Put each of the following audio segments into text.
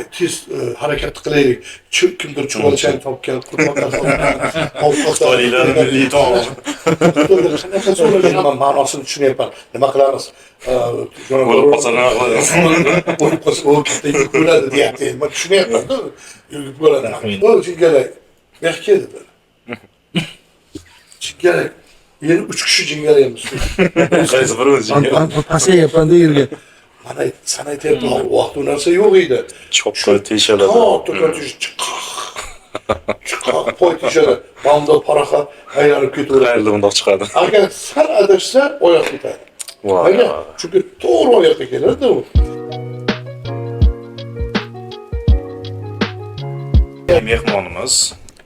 Voy, tez harakat qilaylik. Kimdir chuvalchang topgan, qurbaqa topgan, ovqat. Xitoyliklarning milliy taomi. Qanaqa so'ragan, man ma'nosini tushunyapman. Nima qilamiz? O'lib qolsa nima qilamiz? O'lib qolsa, u katta yuk bo'ladi deyapti. Man tushunyapman-da, yuk bo'ladi. O, jingalak. Bu yoqqa kel dedi. Jingalak. Endi 3 kishi jingalaymiz. Qaysi birimiz jingalak? Pasayapman-da yerga. Mana san aytyapman, u vaqt u narsa yo'q edi. Chopqa teshaladi. Katta katta chiqaq poy teshadi. Mana paraxa aylanib ketaveradi. Qayerda bundoq chiqadi? Agar sal adashsa oyoq ketadi. Voy. Agar chunki to'g'ri oyoqqa keladi u. Mehmonimiz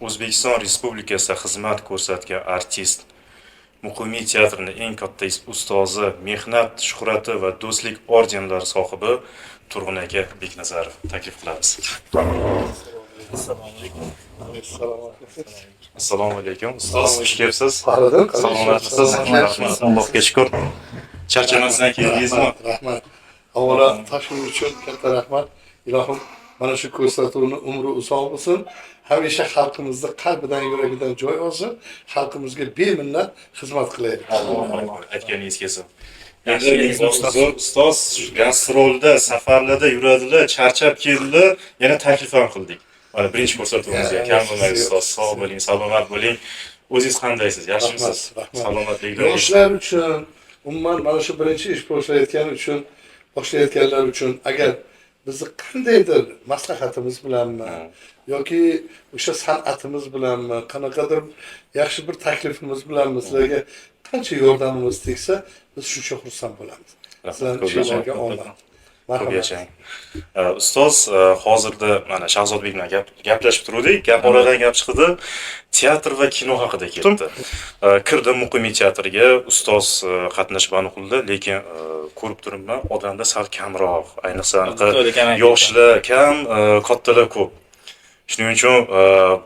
O'zbekiston Respublikasida xizmat ko'rsatgan artist, Muqimiy teatrining eng katta ustozi, mehnat shuhrati va do'stlik ordenlari sohibi Turg'un aka Beknazarov taklif qilamiz. Assalomu alaykum. Ustoz, xush kelibsiz. Faxriddin, Salomatlisiz? Rahmat. Allohga shukur. Charchamasdan keldingizmi? Rahmat. Avvalo tashrif uchun katta rahmat. Ilohim mana shu ko'rsatuvni umri uzoq bo'lsin. Hamisha xalqimizni qalbidan, yuragidan joy olsin. Xalqimizga beminnat xizmat qilaylik. Allohu aytganingiz kelsin. Endi zo'r ustoz gastrolda, safarlarda yuradilar, charchab keldilar, yana taklif ham qildik. Mana birinchi ko'rsatuvimizga kam bo'lmang ustoz, sog' bo'ling, salomat bo'ling. O'zingiz qandaysiz? Yaxshimisiz? Rahmat, rahmat. Salomatliklaringiz. Yoshlar uchun, umuman mana shu birinchi ish boshlayotgan uchun, boshlayotganlar uchun agar bizni qandaydir maslahatimiz bilanmi yoki o'sha san'atimiz bilanmi, qanaqadir yaxshi bir taklifimiz bilanmi sizlarga qancha yordamimiz tegsa, biz shuncha xursand bo'lamiz. Sizlarning Ko'p yashang. ishinglarga omad. Ko'p Marhamat. yashang. Ustoz, hozirda mana Shahzodbek bilan gaplashib turdik. Gap oradan gap chiqdi. Teatr va kino haqida ketdi. Kirdim Muqimiy teatriga, ustoz qatnashib aniqladi, lekin ko'rib turibman, odamda sal kamroq, ayniqsa anaqa Auditoriya kamayib yoshlar kam, kattalar ko'p. Shuning uchun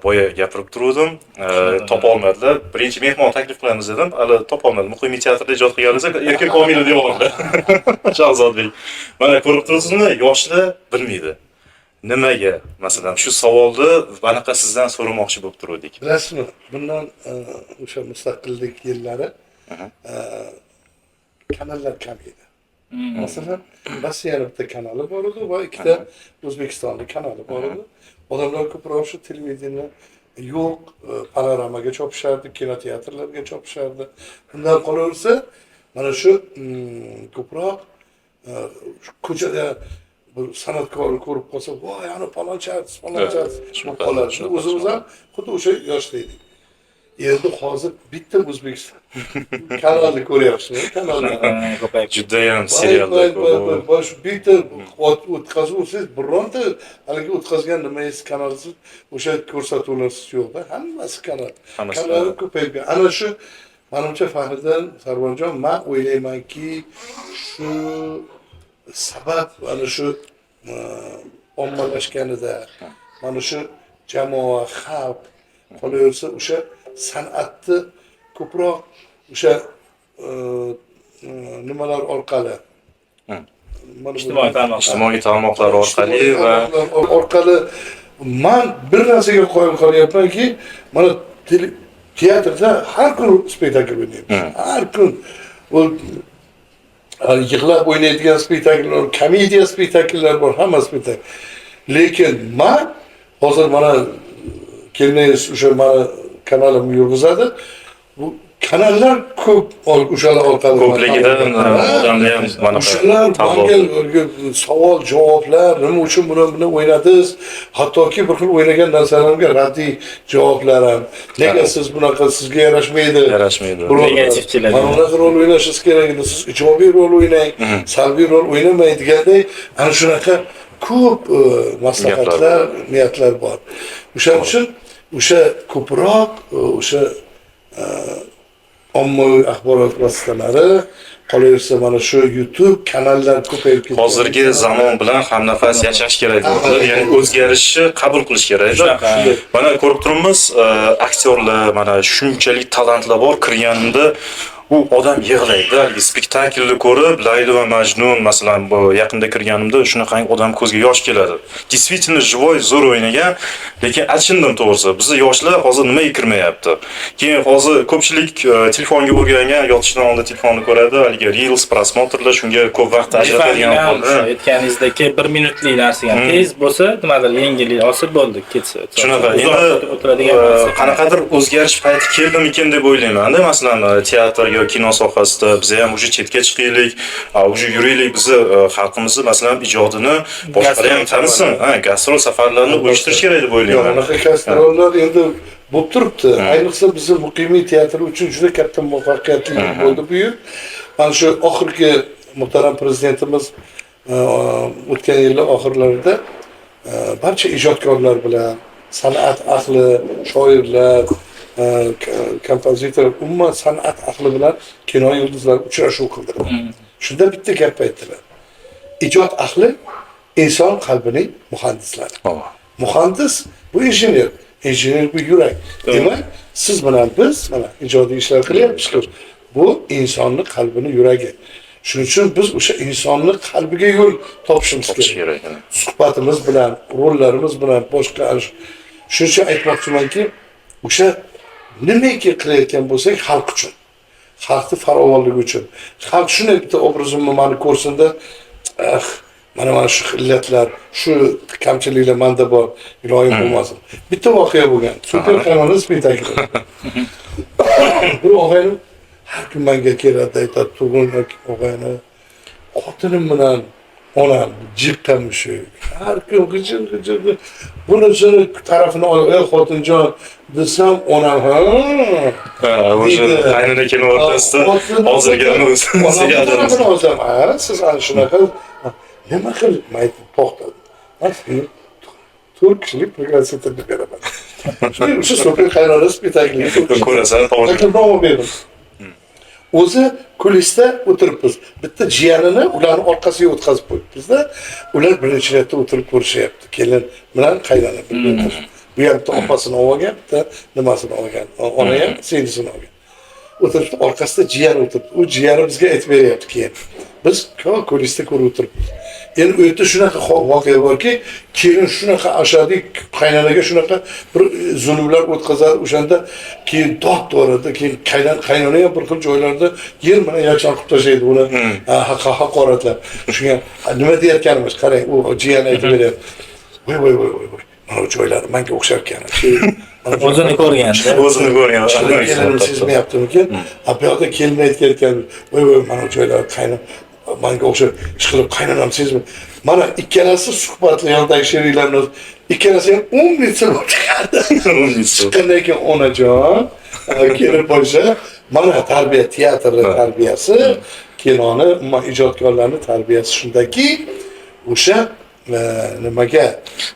boya gapirib turuvdim, topa olmadilar. Birinchi mehmon taklif qilamiz dedim, hali topa olmadim. Muqimiy teatrida ijod qilganimizda Erkin Komilov deb oldilar. Shahzodbek. Mana ko'rib turibsizmi, yoshlar bilmaydi. Nimaga? Masalan, shu savolni anaqa sizdan so'ramoqchi bo'lib turuvdik. Bilasizmi, bundan o'sha mustaqillik yillari kanallar kam edi. Masalan, Rossiyani bitta kanali bor edi va ikkita O'zbekistonning kanali bor edi. Odamlar ko'proq shu televideniye yo'q, panoramaga chopishardi, kinoteatrlarga chopishardi. Undan qolaversa, mana shu ko'proq shu ko'chada bir san'atkorni ko'rib qolsa, voy, ana palonchi artist, palonchi artist bo'lib qolardi. O'zimiz ham xuddi o'sha yoshda edik. Endi hozir bitta O'zbekiston kanalni ko'ryapsizmi? Kanalni. Ko'payib. Judayam Voy, seriallar voy, voy, ko'p. voy, shu bitta o'tkazib olsangiz, bironta haligi o'tkazgan nimangiz kanalsiz, o'sha ko'rsatuvlarsiz yo'qda, hammasi kanal. Hammasi Kanallar kanal. ko'payib. Ana shu manimcha Faxriddin Sarvarjon, men o'ylaymanki, shu sabab ana shu ommalashganida, mana shu jamoa, xalq qolaversa o'sha san'atni ko'proq o'sha nimalar orqali, mana bu- Ijtimoiy tarmoqlar. Ijtimoiy tarmoqlar orqali ijtimoiy va tarmoqlar orqali man bir narsaga qoyil qolyapmanki, mana teatrda har kun spektakl o'ynaymiz. Har kun u yig'lab o'ynaydigan spektakllar, komediya spektakllar bor, hamma spektakl. Lekin man hozir mana keliningiz o'sha mana kanalimni yurg'izadi. Bu kanallar ko'p o'shalar orqali ko'pligidan odamlar ham mana o'shalar tanlov. manga savol javoblar, nima uchun buni o'ynadingiz, hattoki bir xil o'ynagan narsalarimga raddiy javoblar ham, nega siz bunaqa, sizga yarashmaydi, Yarashmaydi. Negativ keladi. Mana bunaqa rol o'ynashingiz kerak edi, siz ijobiy rol o'ynang, salbiy rol o'ynamang deganday, ana shunaqa ko'p maslahatlar, niyatlar bor. O'shaning uchun o'sha ko'proq o'sha ommaviy axborot vositalari, qolaversa mana shu YouTube kanallar ko'payib ketgan. Hozirgi zamon bilan hamnafas yashash kerak bo'ladi. Ya'ni o'zgarishni qabul qilish kerak. Shunaqa. Mana ko'rib turibmiz, aktyorlar mana shunchalik talantlar bor, kirganimda U odam yig'laydi haligi spektaklni ko'rib, Layli va Majnun, masalan, bu yaqinda kirganimda shunaqangi odam ko'zga yosh keladi. Действительно живой, zo'r o'ynagan, lekin achindim to'g'risi. Bizni yoshlar hozir nimaga kirmayapti? Keyin hozir ko'pchilik telefonga o'rgangan, yotishdan oldin telefonni ko'radi, haligi reels, просмотр lar, shunga ko'p vaqt ajratadigan Ham aytganingizdek, bir minutlik narsa ham tez bo'lsa, nimadir yengillik olsa bo'ldi, ketsa. Shunaqa. Uzoq Endi o'tiradigan narsa. Qanaqadir o'zgarish payti keldimikin deb o'ylayman-da. Masalan, teatr yo kino sohasida biz ham уже chetga chiqaylik, уже yuraylik, bizni xalqimizni, masalan, ijodini boshqalar ham Gastrol tanisin. Ha, gastrol safarlarini uyushtirish kerak deb Yo'q, o'ylayman. unaqa gastrollar endi bo'lib turibdi. Ayniqsa bizni Muqimiy teatri uchun juda katta muvaffaqiyatli bo'ldi bu yil. Mana shu oxirgi muhtaram prezidentimiz o'tgan yillar oxirlarida barcha ijodkorlar bilan, san'at ahli, shoirlar, kompozitor, umuman san'at ahli bilan kino yulduzlari uchrashuv qildilar. Shunda bitta gap aytdilar: "Ijod ahli inson qalbining muhandislari." Muhandis bu injener, injener bu yurak. Demak, siz bilan biz mana ijodiy ishlar qilyapmiz. Bu insonni qalbini yuragi. Shuning uchun biz o'sha insonni qalbiga yo'l topishimiz Topish kerak. kerak. Suhbatimiz bilan, rollarimiz bilan, boshqa. Shuning uchun aytmoqchimanki, o'sha nimaki qilayotgan bo'lsak, xalq uchun, xalqni farovonligi uchun. Xalq shunday bitta obrazimni mani ko'rsinda, "Ah, mana shu illatlar, shu kamchiliklar manda bor, iloyim bo'lmasin." Bitta voqea bo'lgan. Super qaynona spektakli. Bir og'aynim har kun manga keladi, aytadi, tug'un og'ayni, "Xotinim bilan onam jiqqa mushuk. Har kun g'ijir g'ijir." Bunisini tarafini olib, "Ey xotinjon", desam, onam "Ha." Ha, o'sha deydi. Qaynona kelin o'rtasida hozirgani o'zi Onamni tarafini olsam, "Ha, siz ana shunaqa nima qilib", man aytdim, to'xtadim. "Man seni 4 kishilik пригласительный beraman." Shunday o'sha super qaynona spektakliga Ko'rasan, tomosha. Taklifnoma berdim. O'zi kulisda o'tiribmiz. Bitta jiyanini ularni orqasiga o'tkazib qo'yibmizda. Ular birinchi ряд da o'tirib ko'rishyapti. Kelin bilan qaynona birga o'tirib. Bu ham bitta opasini olgan, bitta nimasini olgan. Ona ham singlisini olgan. O'tiribdi, orqasida jiyan o'tiribdi. U jiyani bizga aytib beryapti keyin. Biz kulisda ko'rib o'tiribmiz. Endi u yerda shunaqa voqea borki, kelin shunaqa ashadiy qaynonaga shunaqa bir zulmlar o'tkazadi, o'shanda keyin dod boradi, keyin qaynona ham bir xil joylarda yer bilan yakson qilib tashlaydi uni, haqoratlab. Shunga nima deyayotganimiz, qarang, u jiyan aytib beryapti. "Voy, voy, voy, voy, voy. Mana bu joylari menga o'xshar ekan." O'zini ko'rganda. O'zini ko'rgan. Kelinim sezmayaptimikin? A bu yoqda kelin aytayotgan, "Voy, voy, mana bu joylari qaynon manga o'xshab, ishqilib qaynonam sezmay." Mana ikkalasi suhbatli yonidagi sheriklar bilan ikkalasi ham умница bo'lib chiqadi. Умница. Chiqqandan keyin onajon, kelin bo'lsa, mana tarbiya, teatrni tarbiyasi, kinoni, umuman ijodkorlarni tarbiyasi shundaki, o'sha nimaga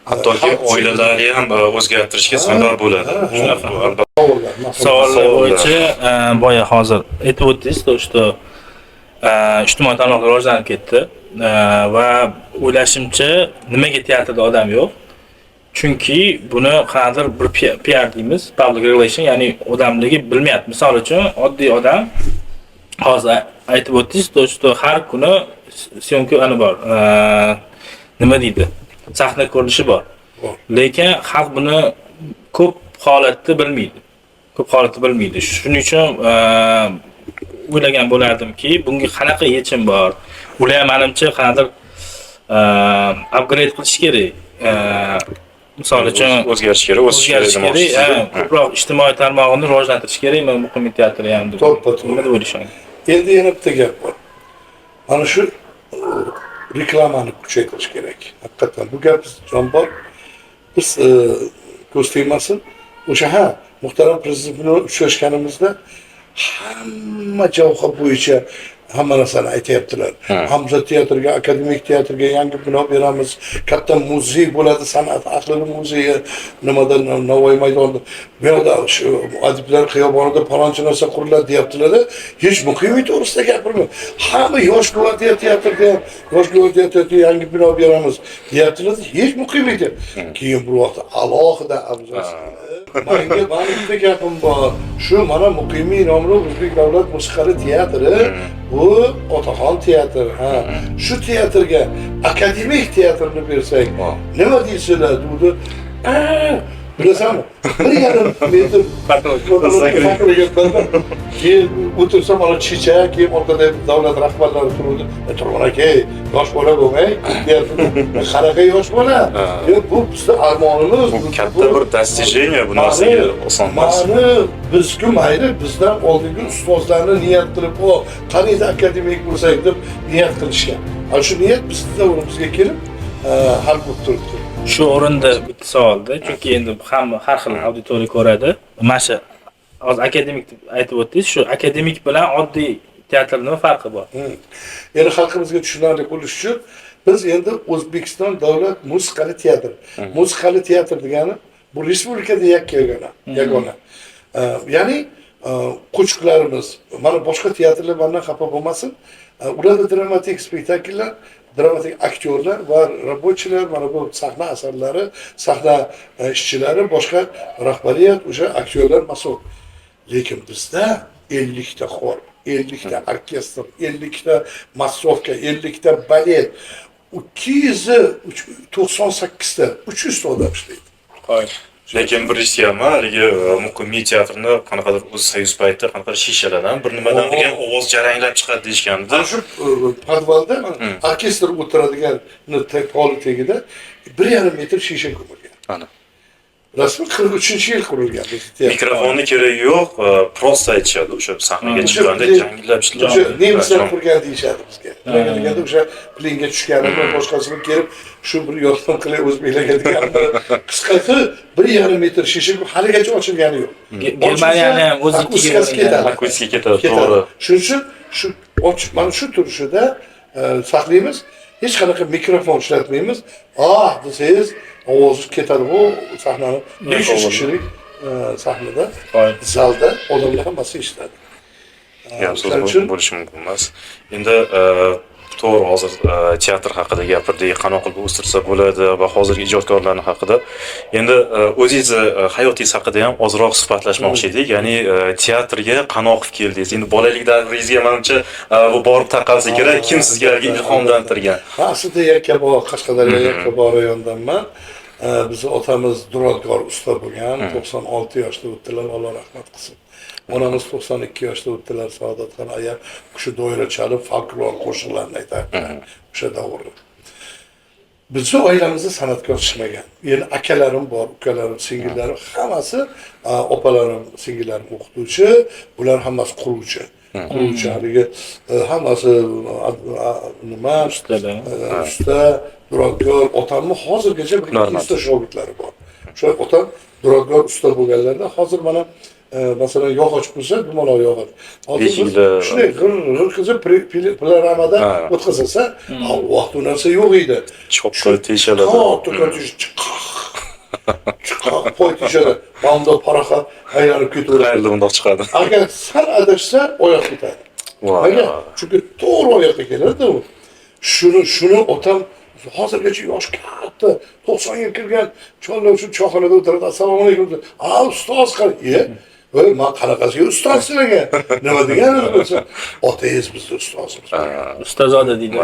Hattoki xalq oilalarni ham o'zgartirishga sabab bo'ladi. Shunaqa. Bu albatta. Savollar, ma'qul. Savollar Savollar. bo'yicha boya hozir aytib o'tdingiz, то что ijtimoiy tarmoqlar rivojlanib ketdi va o'ylashimcha, nimaga teatrda odam yo'q? Chunki buni qanaqadir bir PR deymiz, public relation, ya'ni odamligi bilmayapti. Misol uchun, oddiy odam hozir aytib o'tdingiz, то что har kuni съёмка ani bor. Nima deydi? Sahna ko'rinishi bor. Bor. Lekin xalq buni ko'p holatda bilmaydi. Ko'p holatda bilmaydi. Shuning uchun o'ylagan bo'lardimki, bunga qanaqa yechim bor? Ular ham manimcha qanaqadir upgrade qilish kerak. Misol uchun O'zgarish kerak, o'sish kerak o'zgarish kerak, demoqchisiz. ha, ko'proq ijtimoiy tarmog'ini rivojlantirish kerak, Muqimiy teatri ham deb. To'ppa to'g'ri. Nima deb o'ylaysan? Endi yana bitta gap bor. Mana shu reklamani kuchaytirish kerak. Haqiqatdan bu gap jon bor. Biz ko'z tegmasin. O'sha, ha, muhtaram prezident bilan uchrashganimizda hamma jabha bo'yicha Hamma narsani aytyaptilar. Hamza teatrga, akademik teatrga yangi bino beramiz, katta muzey bo'ladi, san'at ahlini muzeyi nimada, Navoiy maydonida, bu yoqda shu adiblar xiyobonida palonchi narsa quriladi deyaptilar. Hech Muqimiy to'g'risida gapirmaydi. Hamma Yosh gvardiya teatrida ham, Yosh gvardiya teatriga yangi bino beramiz deyaptilar, hech Muqimiy deb. Keyin bir vaqt alohida abzas manga, mani bitta gapim bor: shu mana Muqimiy nomli O'zbek davlat musiqali teatri, bu otaxon teatr, ha, shu teatrga akademik teatrni bersak, nima deysizlar, degandi. Bilasanmi, 1,5 metr keyin o'tirsam, mana chechak, keyin orqada davlat rahbarlari turuvdi. "Turg'un aka, yosh bola bo'lmang", deyapti. Qanaqa yosh bola? Bu bizni armonimiz. Bu katta bir достижение, bu narsaga oson emas. Mani bizku mayli, bizdan oldingi ustozlarni niyat qilib, o qaniydi akademik bo'lsak deb niyat qilishgan. Ana shu niyat bizni davrimizga kelib hal bo'lib turibdi. Shu o'rinda bitta savolda, chunki endi hamma har xil auditoriya ko'radi. Mana shu hozir akademik deb aytib o'tdingiz, shu akademik bilan oddiy teatr nima farqi bor? Endi xalqimizga tushunarli bo'lishi uchun, biz endi O'zbekiston davlat musiqali teatr. Musiqali teatr degani bu respublikada yakka yagona, yagona. Ya'ni qo'shiqlarimiz, mana boshqa teatrlar mandan xafa bo'lmasin, ularda dramatik spektakllar, dramatik aktyorlar va рабочий lar, mana bu sahna asarlari, sahna ishchilari, boshqa rahbariyat, o'sha aktyorlar mas'ul. Lekin bizda 50 ta xor, 50 ta orkestr, 50 ta массовка, 50 ta balet, 298 ta, 300 ta odam ishlaydi. Qoyil. Lekin bir eshitganman, haligi Muqimiy teatrini qanaqadir o'zi союз paytida qanaqadir shishalardan bir nimadan degan ovoz jaranglab chiqadi deyishgandi. Mana shu podvalda mana orkestr o'tiradigan poli tagida 1,5 metr shisha ko'milgan. Ana. Rasmiy 43-yil qurilgan bizni teatr. Mikrofonni keragi yo'q, просто aytishadi o'sha sahnaga O'sha chiqqanda jangillab o'sha ishlaydi. Nemislar qurgan deyishadi bizga. Nimaga deganda, o'sha плен ga tushganini, boshqasini kelib shu bir yordam qilay o'zbeklarga deganini. Qisqasi, 1,5 metr shisha haligacha ochilgani yo'q. Germaniyani ham o'zinikiga Akustikasi ketadi. Akustika ketadi, Ketadi. to'g'ri. Shuning uchun shu mana shu turishida saqlaymiz. Hech qanaqa mikrofon ishlatmaymiz. "Ah" desangiz, ovozi ketadi bu sahnani 500 kishilik sahnada, Qoyil. zalda odamlar hammasi eshitadi. Gap so'z O'shaning uchun bo'lishi mumkin emas. Endi to'g'ri, hozir teatr haqida gapirdik, qanaqa qilib o'stirsa bo'ladi va hozirgi ijodkorlarni haqida. Endi o'zingizni hayotingiz haqida ham ozroq suhbatlashmoqchi edik. Ya'ni teatrga qanaqa qilib keldingiz? Endi bolalik davringizga manimcha bu borib taqalsa kerak. Kim sizga haligi ilhomlantirgan? Man aslida Yakkabog', Qashqadaryo Yakkabog' rayonidanman. Bizni otamiz duradgor usta bo'lgan, 96 yoshda o'tdilar, Alloh rahmat qilsin. Onamiz 92 yoshda o'tdilar, Saodatxon aya. U kishi doira chalib, folklor qo'shiqlarini aytardilar o'sha davrda. Bizni oilamizda san'atkor chiqmagan. Endi akalarim bor, ukalarim, singillarim hammasi, opalarim, singillarim o'qituvchi, bular hammasi quruvchi. Quruvchi haligi hammasi nima Ustalar. Usta, duradgor. Otamni hozirgacha bir Hunarmand. 200 ta shogirdlari bor. O'sha otam duradgor usta bo'lganlarida hozir mana masalan, yog'och bo'lsa, dumaloq yog'och. Hozir biz Beshiklar. shunday g'ir g'ir qilsa piloramada o'tkazasan, u vaqt u narsa yo'q edi. Chopqa teshiladi. Katta katta chiqaq chiqaq poy teshadi. Mana bundoq poroxa aylanib ketaveradi. Qayerda bundoq chiqadi? Agar sal adashsa, oyoq ketadi. Voy. Nimaga? Chunki to'g'ri oyoqqa keladi u. Shuni otam hozirgacha yosh katta, 90 ga kirgan chollar shu choyxonada o'tiradi. "Assalomu alaykum" deb. "A, ustoz, qara." "E, voy, man qanaqasiga ustoz sizlarga? Nima degani bo'lsa, otangiz bizni ustozimiz." Ustozoda deydi.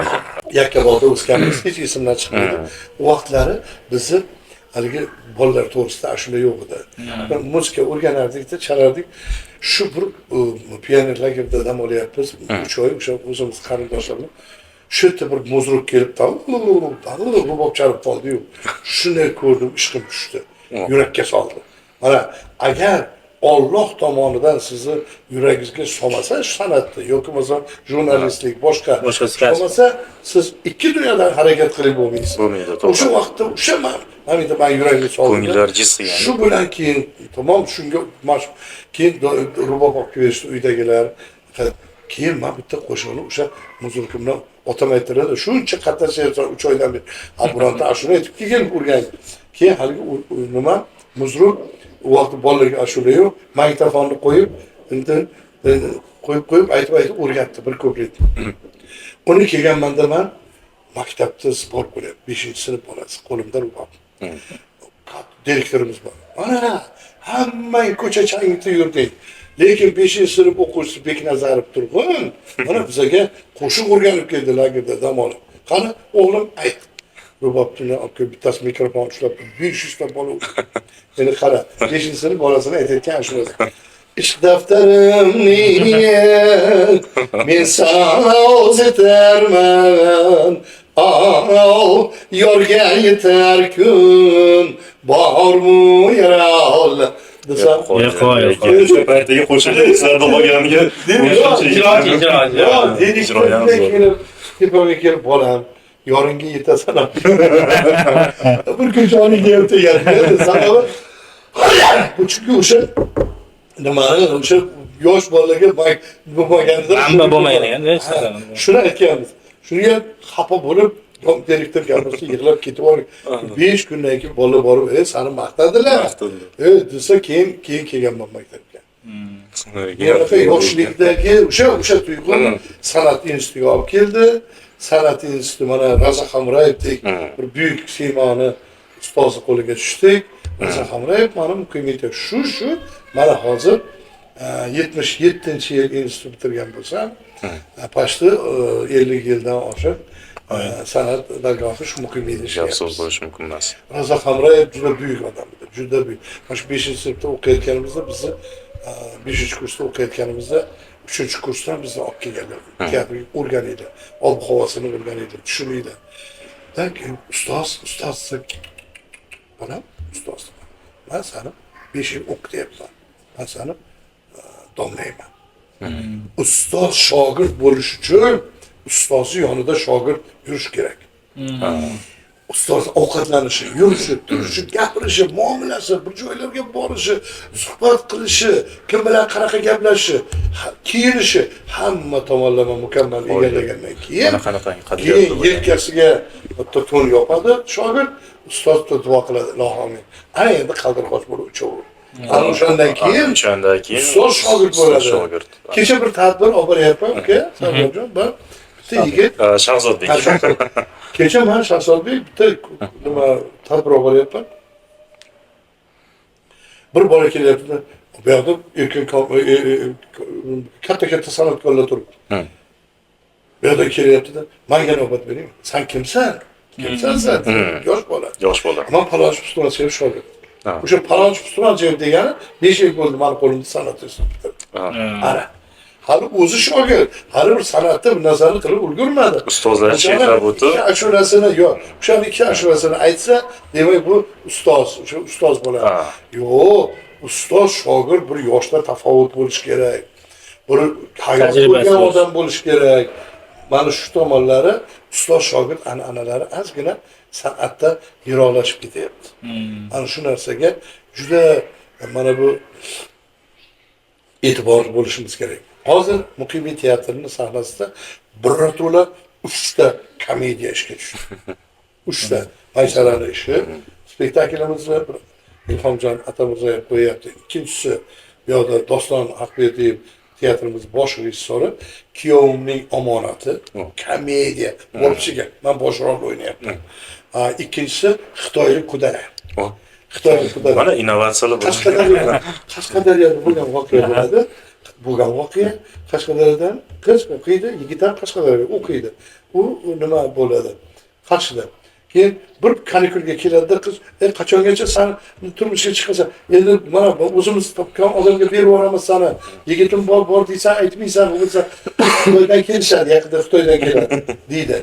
Yakkabog'da o'sganmiz, hech esimdan chiqmaydi. U vaqtlari bizni haligi bolalar to'g'risida ashula yo'q edi. Muzika o'rganardikda, chalardik. Shu bir pioner lagerda dam olyapmiz, 3 oy o'sha o'zimiz qarindoshlar bilan. Shu yerda bir muzruk kelib, rubob chalib qoldiyu. Shunday ko'rdim, ishqim tushdi. Yurakka soldi. Mana agar Olloh tomonidan sizni yuragingizga solmasa shu san'atni yoki bo'lmasa jurnalistlik, boshqa Boshqa kasb. solmasa, siz ikki dunyodan harakat qilib bo'lmaysiz. Bo'lmaydi, to'g'ri. O'sha vaqtda o'sha man endi man yuragimga soldim. Ko'ngillar jiz qilgan. Shu bilan keyin tamom shunga mana keyin rubob olib kelishdi uydagilar. Keyin man bitta qo'shiqni o'sha muzurkim bilan otam ayttiradi, shuncha qatnashyapsan 3 oydan beri. Ha, bironta ashula aytib kelgan o'rgan. Keyin haligi nima muzruk u vaqt bolalarga ashula yo'q, magnitofonni qo'yib, endi qo'yib aytib o'rgatdi bir ko'prik. Uni kelganmanda man maktabda sport bo'lyapti, 5-sinf bolasi, qo'limda rubob. Direktorimiz bor. Mana hammang ko'cha changitib yurdik. Lekin 5-sinf o'quvchisi Beknazarov Turg'un mana bizaga qo'shiq o'rganib keldi lagerda dam olib. Qani o'g'lim ayt. Rubobni olib kelib bittasi mikrofon ushlab 500 ta bola. Endi qara, 5-sinf bolasini aytayotgan ashulasi. Ishq daftarimni men sana o'z etarman. Al yorga yetar kun bormu yaral desam. Yo'q. O'sha paytdagi qo'shiqlar eslarda qolganiga. Ijrochi. Direktor kelib tepaga kelib bolam yoringga yetasan. Bir kun joniga ham tegadi. Sababi bu chunki o'sha nimani o'sha yosh bolalarga bo'lmaganida Manba bo'lmagan ekan. Shuni aytganmiz. Shunga xafa bo'lib direktor gapirsa yig'lab ketib yuborgan. 5 kundan keyin bola borib, seni maqtadilar. Desa keyin kelganman maktabga. Bunaqa yoshlikdagi o'sha tuyg'u san'at institutiga olib keldi. San'at instituti mana Raza Hamrayevdek bir buyuk siymoni ustozi qo'liga tushdik. Raza Hamrayev mana muqimiyda shu mana hozir 77-yil institut bitirgan bo'lsam, pashti 50 yildan oshiq san'at dargohi shu muqimiyda Gap so'z bo'lishi mumkin emas. Raza Hamrayev juda buyuk odam edi, juda buyuk. Mana shu 5-sinfda o'qiyotganimizda bizni 5-kursda o'qiyotganimizda 3-kursdan bizni olib kelganlar. Teatrga o'rganinglar, ob-havosini o'rganinglar, tushuninglar. Keyin ustoz bolam, ustoz. Men seni 5 yil o'qityapman. Men seni domlayman. Ustoz shogird bo'lish uchun ustozi yonida shogird yurish kerak. Ustoz ovqatlanishi, yurishi, turishi, gapirishi, muomalasi, bir joylarga borishi, suhbat qilishi, kim bilan qanaqa gaplashishi, kiyinishi hamma tomonlama mukammal egallagandan keyin keyin yelkasiga bitta to'n yopadi shogird, ustoz duo qiladi, ilohi amin. Ana endi qaldirg'och bo'lib uchaveradi. Ana o'shandan keyin ustoz shogird bo'ladi. Kecha bir tadbir olib boryapman, uka, Sarvarjon, bir bitta yigit Shahzodbek. Kecha men Shahzodbek bitta nima tadbir olib boryapman. Bir bola kelyapti, bu yoqda erkin katta san'atkorlar turibdi. Bu yoqda kelyapti-da, menga navbat bering. Sen kimsan? Kimsan sen? Yosh bola. Yosh bola. Men Palonchi Pustuvonchev shogird. O'sha Palonchi Pustuvonchev degani 5 yil bo'ldi meni qo'limda san'at institutida. Ana. Hali o'zi shogird, hali bir san'atda bir narsani qilib ulgurmadi. Ustozlar cheklab o'tib, ashulasini yo'q, o'shani ikki ashulasini aytsa, demak bu ustoz, o'sha ustoz bo'ladi. Yo'q, ustoz shogird bir yoshda tafovut bo'lish kerak. Bir hayot ko'rgan odam bo'lish kerak. Mana shu tomonlari ustoz shogird an'analari ozgina san'atda yiroqlashib ketyapti. Mana shu narsaga juda mana bu e'tibor bo'lishimiz kerak. Hozir Muqimiy teatrining sahnasida birato'la 3 ta komediya ishga tushdi. 3 ta Maysarani ishi spektaklimizni Ilhomjon Atamirzayev qo'yapti. Ikkinchisi bu yoqda Doston Haqberdiyev teatrimiz bosh rejissori Kuyovimning omonati komediya bo'libchiga men bosh rolni o'ynayapman. Ikkinchisi Xitoylik qudalar. Xitoylik qudalar. Mana innovatsiyalar Qashqadaryoda bo'lgan voqea bo'ladi. Bo'lgan voqea Qashqadaryodan qiz o'qiydi, yigit ham Qashqadaryoda o'qiydi. U nima bo'ladi? Qarshida. Keyin bir kanikulga keladida qiz, qachongacha sen turmushga chiqasan? Endi mana o'zimiz topgan odamga berib yuboramiz seni. Yigitim bor, bor deysan, aytmaysan, bo'lsa Xitoydan kelishadi, yaqinda Xitoydan keladi deydi.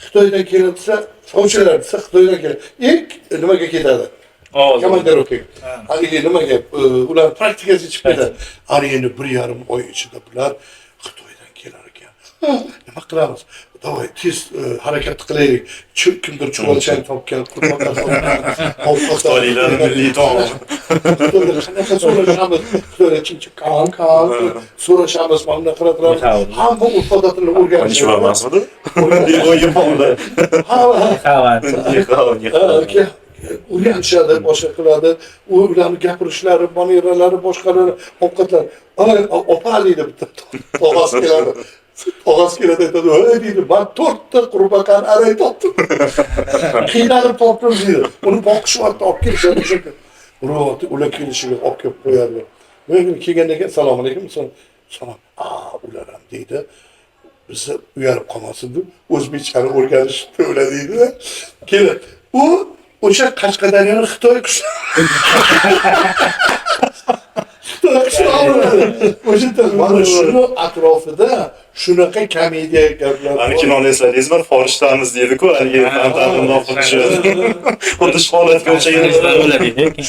Xitoydan keladi desa, sovchilar desa Xitoydan keladi. Ilk nimaga ketadi? Komandirovkaga. Haligi nimaga? Ular praktikasi chiqib ketadi. Ana endi 1,5 oy ichida bular Xitoydan kelar ekan. Nima qilamiz? Davay, tez harakat qilaylik. Kimdir chuvalchang topgan, qurbaqa topgan, Xitoyliklar milliy taom. Xitoyda qanaqa so'rashamiz? Xitoyda chinchi kan kan so'rashamiz, mana bunaqa qilib turamiz. Hamma urf odatini o'rganishadi. Konnichiwa emasmidi? Yaponlar. Ha, Nihao, nihao. O'rganishadi, boshqa qiladi. Ularni gapirishlari, manерalari, boshqalari, ovqatlar. Ay, opa deydi bitta tog'asi keladi. Tog'asi keladi aytadi, "Ey" deydi, "Men 4 ta qurbaqani aray topdim. Qiynalib topdim" deydi. Uni boqishyapti, olib kelishadi o'sha. Urib, ular kelishiga olib kelib qo'yadi. Men kelgandan keyin assalomu alaykum, salom. A, ular ham deydi. Bizni uyalib qolmasin deb o'zbekchani o'rganishibdi ular deydi. Kelib, u o'sha Qashqadaryoni Xitoy qishlog'i. O'sha mana shuni atrofida shunaqa komediya gaplar Ani bor. Kinoni esladingizmi? Forishtamiz deydi-ku, haligi tantanamdan qilishi. Xuddi shu holatga o'xshagan.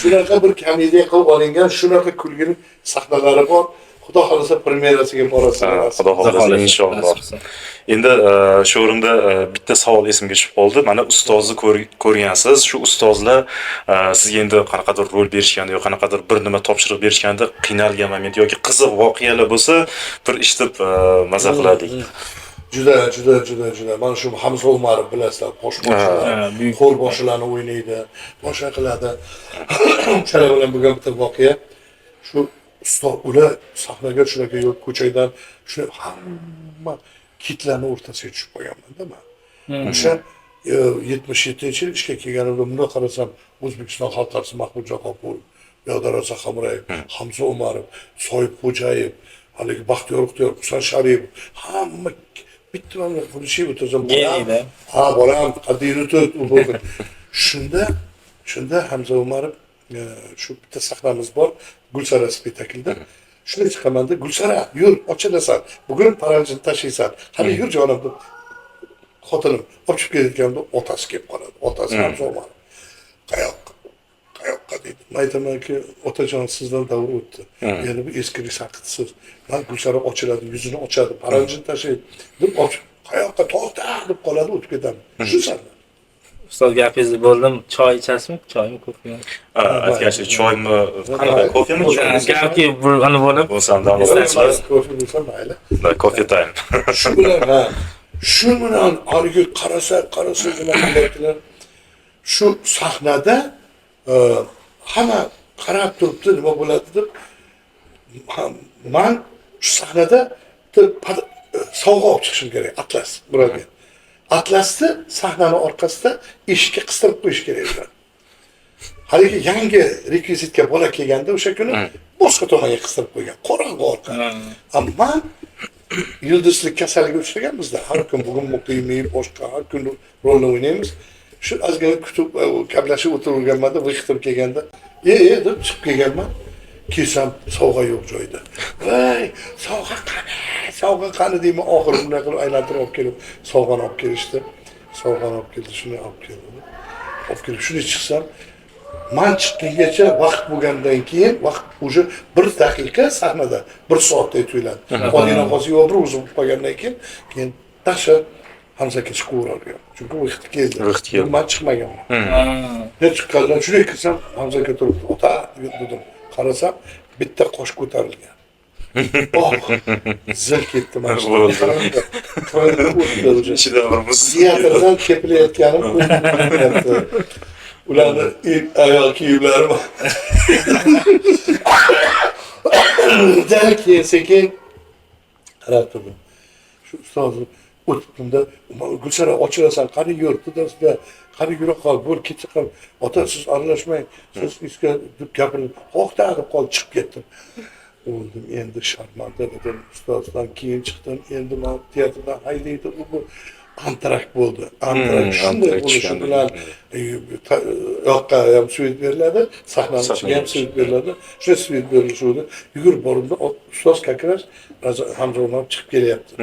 Shunaqa bir komediya qilib olingan, shunaqa kulgili sahnalari bor. Xudo xohlasa premyerasiga borasizlar. Xudo xohlasa inshaalloh. Endi shu o'rinda bitta savol esimga tushib qoldi. Mana ustozni ko'rgansiz, shu ustozlar sizga endi qanaqadir rol berishganda yoki qanaqadir bir nima topshiriq berishganda qiynalgan moment yoki qiziq voqealar bo'lsa, bir eshitib maza qilardik. Juda, juda, juda, juda. Mana shu Hamza Umarov bilasizlar, qo'shboshlar, qo'l boshilarni o'ynaydi, boshqa qiladi. O'shalar bilan bo'lgan bitta voqea. Shu ustoz ular sahnaga shunaqa yo'l ko'chadan shu hamma kitlarni o'rtasiga tushib qolganman-da man. O'sha 77-yil ishga kelganimda bundoq qarasam O'zbekiston xalq artisti Mahmudjon G'ofurov, bu yoqda Raza Hamrayev, Hamza Umarov, Soyib Xo'jayev, haligi Baxtiyor Ixtiyor, Husan Sharipov, hamma bitta mana qilishib o'tirsam, Geniyda. Ha, bolam, qaddingni tut, u bu. Shunda Hamza Umarov shu bitta sahnamiz bor, Gulsara spektaklida. Shunday chiqamanda, Gulsara, yur, ochilasan. Bugun paranjini tashlaysan. Hali yur jonim deb xotinim olib chiqib kelayotganda otasi kelib qoladi. Otasi Hamza Umarov. Qayoqqa? Qayoqqa deydi. Men aytamanki, otajon sizdan davr o'tdi. Endi bu eskilik saqitisiz. Man Gulsara ochiladi, yuzini ochadi, paranjini tashlaydi deb olib chiqib, qayoqqa to'xta deb qoladi, o'tib ketaman. Shu sahna. Ustoz gapingizni bo'ldim. Choy ichasizmi? Choymi, kofemi? Aytgancha choymi, qanaqa kofemi? Gapki bir ani bo'lib. Bo'lsam dam olasiz. Kofe bo'lsa mayli. Kofe time. Shu bilan ha. Shu bilan haligi qarasa, qarasa nima qilyaptilar. Shu sahnada hamma qarab turibdi, nima bo'ladi deb. Man shu sahnada sovg'a olib chiqishim kerak, atlas birovga. Atlasni sahnani orqasida eshikka qistirib qo'yish kerak ular. Haligi yangi rekvizitga bola kelganda o'sha kuni boshqa tomonga qistirib qo'ygan, qorong'u orqa. Ammo man yulduzlik kasaliga uchraganmizda, har kun bugun muqimiy, boshqa har kun rolni o'ynaymiz. Shu ozgina kutib, gaplashib o'tiraverganmanda, vixtim kelganda, deb chiqib kelganman. Kelsam sovg'a yo'q joyida. Voy, sovg'a qani? Sovg'a qani deyman, oxiri bunday qilib aylantirib olib kelib, sovg'ani olib kelishdi. Sovg'ani olib keldi, shuni olib keldi. Olib kelib shuni chiqsam, man chiqqungacha vaqt bo'lgandan keyin, vaqt уже 1 daqiqa sahnada 1 soatday tuyuladi. Odina Qosimova bir o'zi bo'lib qolgandan keyin tasha Hamza aka chiqavergan. Chunki vaqt keldi. Vaqt keldi. Man chiqmaganman. Men chiqqandan shunday kirsam, Hamza aka turibdi. Ota dedim. Qarasam, bitta qosh ko'tarilgan. Oh, zil ketdi mana shu. Ichida bir muz. Teatrdan kepilayotganim ko'rinyapti. Ularni oyoq kiyimlari bor. Keyin sekin qarab turdim. Shu ustozim o'tibdimda, Gulsara ochilasan, qani yur, dudasida, qani yura qol, bo'l, ketsa qol. Ota siz aralashmang, siz iska deb gapirdim. To'xta deb qolib chiqib ketdim. O'ldim endi sharmanda dedim. Ustozdan keyin chiqdim. Endi men teatrdan haydaydi, u bu antrakt bo'ldi. Antrakt shunday bo'lishi bilan yoqqa ham suyut beriladi, sahnani ichiga ham suyut beriladi. Shunday suyut berilishuvdi. Yugurib bordim, ustoz kakras Hamza Umarov chiqib kelyapti.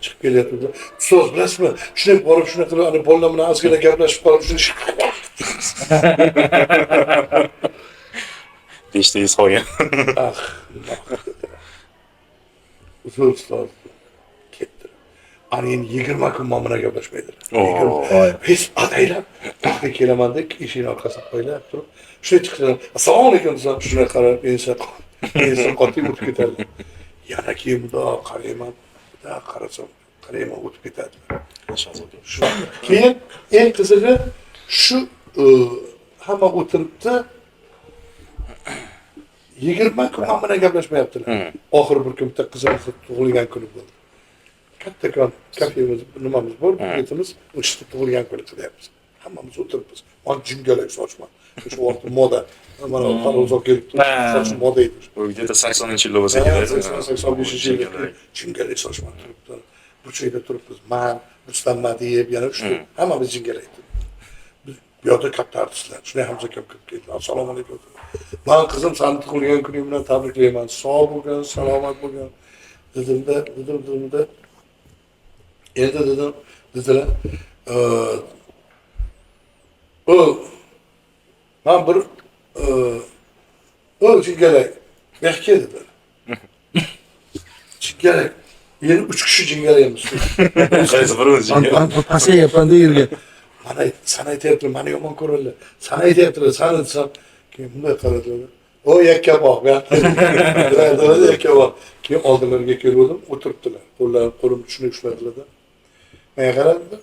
Chiqib kelyapti. Ustoz bilasizmi? Shunday borib shunday qilib, ana bolalar bilan ozgina gaplashib qolib, shuni 5 ta iz qolgan. Ah, uzr ustoz. Ketdi. Ana endi 20 kun man bilan gaplashmaydilar. Hech ataylab oxiri kelaman deb eshikni orqasida poylab turib, shunday chiqsalar, assalomu alaykum desam, shunday qarab ensa qotib o'tib ketadi. Yana keyin bundoq qarayman, bundoq qarasam, qarayman, o'tib ketadilar. Keyin eng qizig'i shu hamma o'tiribdi. 20 kun man bilan gaplashmayaptilar. Oxiri bir kun bitta qizimiz tug'ilgan kuni bo'ldi. Kattakon kafemiz, nimamiz bor, buketimiz, o'sha tug'ilgan kuni qilyapmiz. Hammamiz o'tiribmiz. Man jingalak sochman. O'sha vaqt moda. Mana Farro'zo kelib turib, soch moda edi. U где-то 80-yillar bo'lsa kerak. 85-yil jingalak sochman turibdi. Burchakda turibmiz. Man, Rustam Madiyev, yana uchta hammamiz jingalak turibmiz. Biz bu yoqda katta artistlar. Shunday Hamza akam kirib keldi. Assalomu alaykum. Man qizim seni tug'ilgan kuning bilan tabriklayman. Sog' bo'lgin, salomat bo'lgin. Dedimda, dedim. Endi dedim, dedilar. O man bir o jingalak bu yoqqa dedilar. Jingalak. Endi 3 kishi jingalaymiz. Qaysi birimiz jingalak? Man pasayapman-da yerga. Mana san aytyaptilar, mani yomon ko'radilar. San aytyaptilar, sani desam, keyin bunday qaradilar. O yakkaboq, yakkaboq. Keyin oldilariga kelgandim, o'tiribdilar. Qo'llarim, qo'lim shunday ushladilar-da. Menga qaradilar.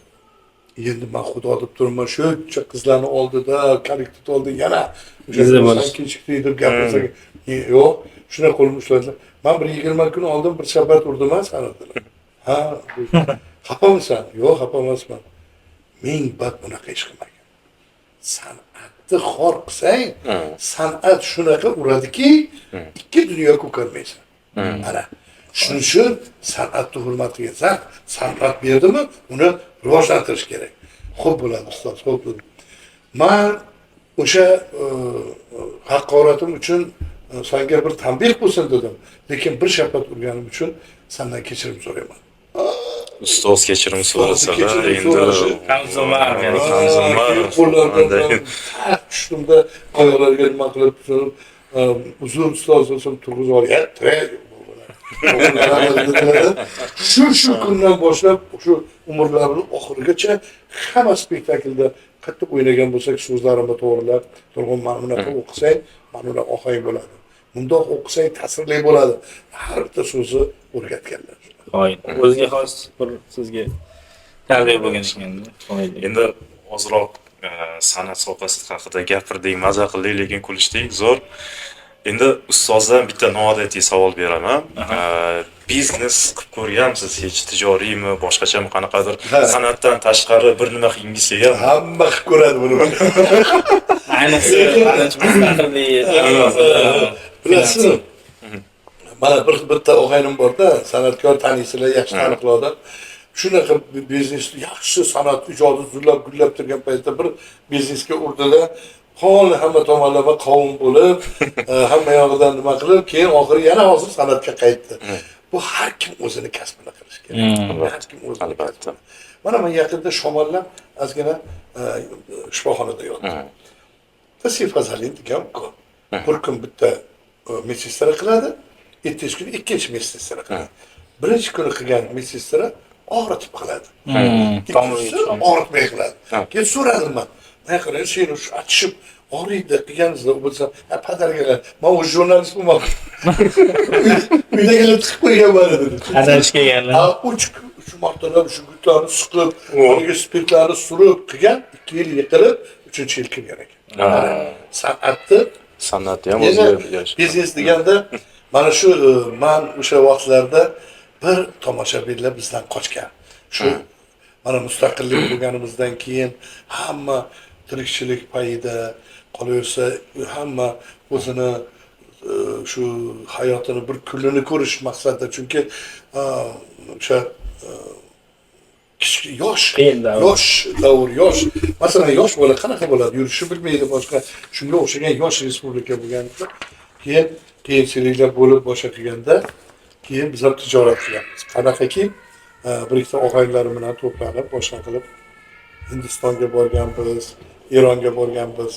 Endi men xudo deb turibman, shuncha qizlarni oldida, kollektiv oldida yana o'sha kechikdi deb gapirsak, yo'q, shunday qo'limni ushladilar. Men bir 20 kun oldin bir shapat urdim ha sani dedilar. Ha, xafamisan? Yo'q, xafa emasman. Ming bat bunaqa ish qilmagan. San'atni xor qilsang, san'at shunaqa uradiki, ikki dunyo ko'karmaysan. Ana shuning uchun san'atni hurmat qilgan. San'at berdimi, uni rivojlantirish kerak. Xo'p bo'ladi, ustoz, xo'p bo'ladi. Man o'sha haqoratim uchun senga bir tanbeh bo'lsin dedim, lekin bir shapat urganim uchun sendan kechirim so'rayman. Ustoz kechirim so'rasalar, endi Hamzumar, qo'llaridan tushdimda oyoqlariga nima qilib turib, uzr ustoz desam turg'izib olyapti. Shu kundan boshlab shu umrlarimning oxirigacha hamma spektaklda qattiq o'ynagan bo'lsak, so'zlarimni to'g'rilab, Turg'un mana bunaqa o'qisang, mana bunaqa ohang bo'ladi. Bundoq o'qisang ta'sirli bo'ladi. Har bitta so'zni o'rgatganlar. Qoyil. O'ziga xos bir sizga tarbiya bo'lgan ekanda. Endi ozroq san'at sohasi haqida gapirdik, maza qildik, lekin kulishdik, zo'r. Endi ustozdan bitta noodatiy savol beraman. Biznes qilib ko'rganmisiz hech, ticoriymi, boshqachami, qanaqadir san'atdan tashqari bir nima qilgingiz kelganmi? Hamma qilib ko'radi buni. Ayniqsa, mustaqillik. Bilasizmi? Mana bir bitta og'aynim borda, san'atkor taniysizlar, yaxshi taniqli odam. Shunaqa biznes, yaxshi san'at ijodi zullab gullab turgan paytda bir biznesga urdida, qon hamma tomonlama qovun bo'lib, hamma yog'idan nima qilib, keyin oxiri yana hozir san'atga qaytdi. Bu har kim o'zini kasbini qilish kerak. Har kim o'zini kasbini. Mana men yaqinda shamollab ozgina shifoxonada yotdim. Sifazalin degan ukol. Bir kun bitta medsestra qiladi, ertasi kuni ikkinchi medsestra qiladi. Birinchi kuni qilgan medsestra og'ritib qiladi. Ikkinchisi og'ritmay qiladi. Keyin so'radim man. Men qarang, seni shu achishib og'riydi qilganingizda u bo'lsa, padargalar, men o'zi jurnalist bo'lmam. Uydagilar tiqib qo'yganman dedi. Adashib kelganlar. 3 martalab shu gutlarni siqib, unga spirtlarni surib qilgan, 2 yil yiqilib, 3-yil kirgan ekan. San'atni san'atni ham o'ziga yarasha. Biznes deganda mana shu man o'sha vaqtlarda bir tomoshabinlar bizdan qochgan. Shu mana mustaqillik bo'lganimizdan keyin hamma tirikchilik payida qolaversa, hamma o'zini shu hayotini bir kunini ko'rish maqsadida, chunki o'sha kichik yosh davr, yosh, masalan, yosh bola qanaqa bo'ladi, yurishni bilmaydi, boshqa shunga o'xshagan yosh respublika bo'lganda, keyin qiyinchiliklar bo'lib boshqa qilganda, keyin biz ham tijorat qilamiz. Qanaqaki bir ikkita og'aynilarim bilan to'planib boshqa qilib Hindistonga borganmiz, Eronga borganmiz.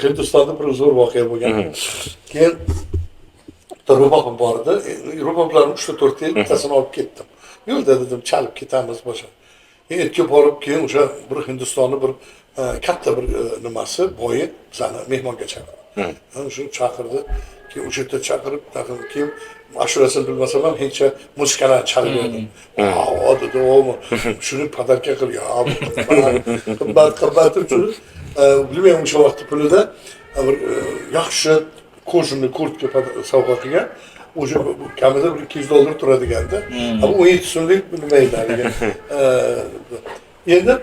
Hindistonda bir zo'r voqea bo'lgan. Keyin bitta rubobim bor edi. Ruboblarni 3-4 yil bittasini olib ketdim. Yo'lda dedim, chalib ketamiz boshqa. Erga borib keyin o'sha bir Hindistonni bir katta bir nimasi boyi bizani mehmonga chaqirdi. Shu chaqirdi. Keyin o'sha yerda chaqirib, keyin ashulasini bilmasam ham hindcha musiqalarni chalib berdim. "O" dedi, "O, shuni подарка qil, ya, qimmat, qimmat" shuni bilmayman o'sha vaqtni pulida bir yaxshi кожаный kurtka sovg'a qilgan. O'sha kamida bir $200 turadiganda. Bu 17 so'mlik nima edi haligi. Endi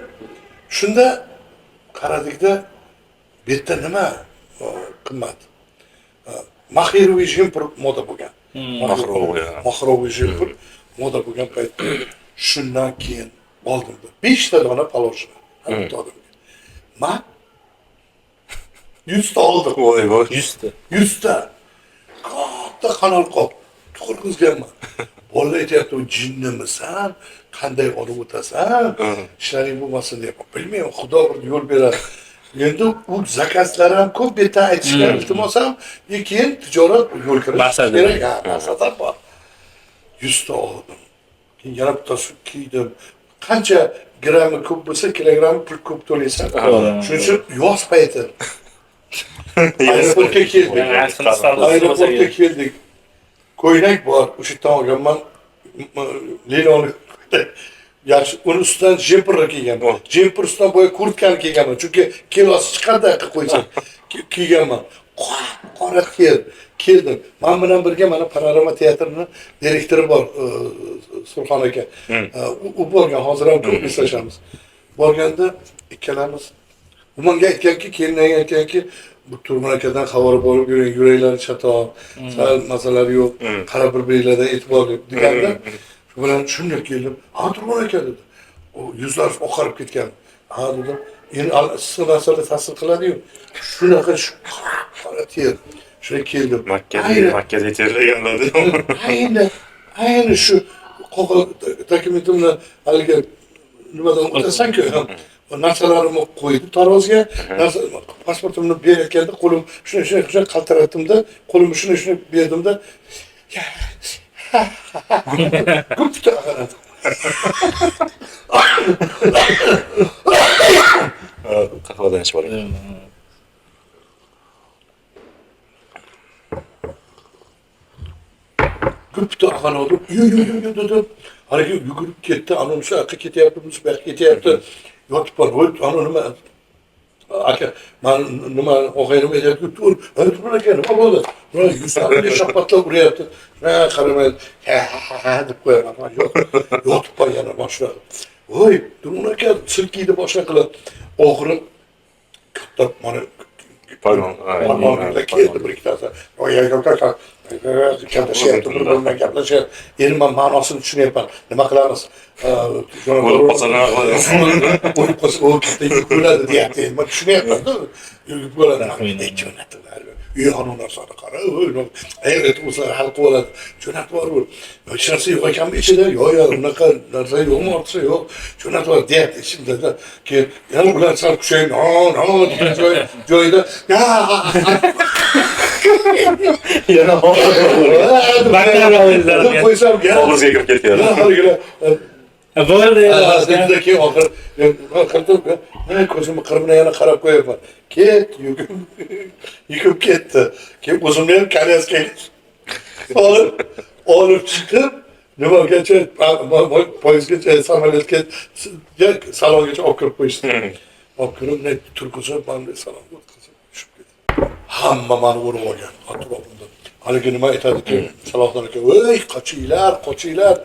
shunda qaradikda, bu yerda nima qimmat? Мохеровый jemper moda bo'lgan. Махровый. Махровый jemper moda bo'lgan paytda shundan keyin oldim. 5 ta dona положено. Har bitta odamga. Man 100 ta oldim. Voy voy. 100 ta. 100 ta. Katta kanal qop turg'izganman. Bolalar aytyapti, jinnimisan, qanday olib o'tasan, ishlaring bo'lmasin deyapman. Bilmayman, Xudo bir yo'l beradi. Endi u zakazlar ham ko'p, bu yerdan aytishga iltimos ham, keyin tijorat yo'l kirish Maqsadi. kerak. Ha, maqsad ham bor. 100 ta oldim. Keyin yana bittasi kiydim. Qancha grammi ko'p bo'lsa, kilogrammi pul ko'p to'laysan. Shuning uchun yoz payti aeroportga keldik. Aeroportga keldik. Ko'ylak bor, o'sha yerdan olganman. Liloni ko'ylak. Yaxshi, uni ustidan jemperni kiyganman. Jemper ustidan boya kurtkani kiyganman. Chunki kilosi chiqadi qilib qo'ysak. Kiyganman. Qora ter. Keldim. Men bilan birga mana Panorama teatrini direktori bor, Surxon aka. U borgan, hozir ham ko'p eslashamiz. Borganda ikkalamiz u menga aytganki, kelinga aytganki, bu Turg'un akadan xabar borib yuring, yuraklari chatoq, sal masalari yo'q, qarab bir-biringlardan e'tiborli deganda, shu bilan shunday keldim. "Ha, Turg'un aka" dedi. U yuzlari oqarib ketgan. "Ha" dedim. Endi issiq narsalar ta'sir qiladi-yu. Shunaqa shu qora ter. Shunday keldim. Makkada terlaganlar. Ayni shu qog'oz dokumentimni haligi nimadan o'tasan-ku, narsalarimni qo'ydim tarozga, pasportimni berayotganda qo'lim shunday shunday shunday qaltiratdimda, qo'limni shunday shunday berdimda, ko'p qaradi. Qahvadan ichib oling. Ko'p ag'anadi. Yo yo yo yo dedim. Haligi yugurib ketdi, ana unisi yoqqa ketyapti, bunisi bu yoqqa ketyapti. Yotib qoldi. Voy, ana nima aka, man nima og'aynim aytyapti, tur, tur aka, nima bo'ldi? Yuzlarimga shapatlab uryapti. Ha, qaramaydi. Ha ha ha deb qo'yaman. Yotib qolgan mana shunaqa. Voy, Turg'un aka silkiydi boshqa qilib. Oxiri katta mana Pagon. Pagonlar keldi bir ikkitasi. Gaplashyapti, bir-biri bilan gaplashyapti. Endi man ma'nosini tushunyapman. Nima qilamiz? O'lib qolsa nima qilamiz? O'lib qolsa, u katta yuk bo'ladi deyapti. Men tushunyapman-da. Yuk bo'ladi. Jo'natib uy narsani qara, o'zlari hal qilib oladi. Jo'natib yuborib, hech narsa yo'q ekanmi ichida? Yo'q, yo'q, unaqa narsa yo'qmi ortiqcha? Yo'q. Jo'natib yubor deyapti ichimda. Keyin yana ular sal kuchayib, no, no degan joyida Yana qo'ysam Og'izga kirib ketgan. Bo'ldi. Dedi keyin oxir qildim, ko'zimni qirib yana qarab qo'yapman. Ket, yukim ketdi. Keyin o'zimni ham kolyaskaga olib chiqib, nimagacha poyezdgacha, samolyotga, salongacha olib kirib qo'yishdi. Olib kirib, turg'izib, mana salonga o'tkazib tushib ketdi. Hamma mani o'rib olgan atrofimda. Haligi nima aytadiki, Salohiddin aka, "Ey, qochinglar, qochinglar,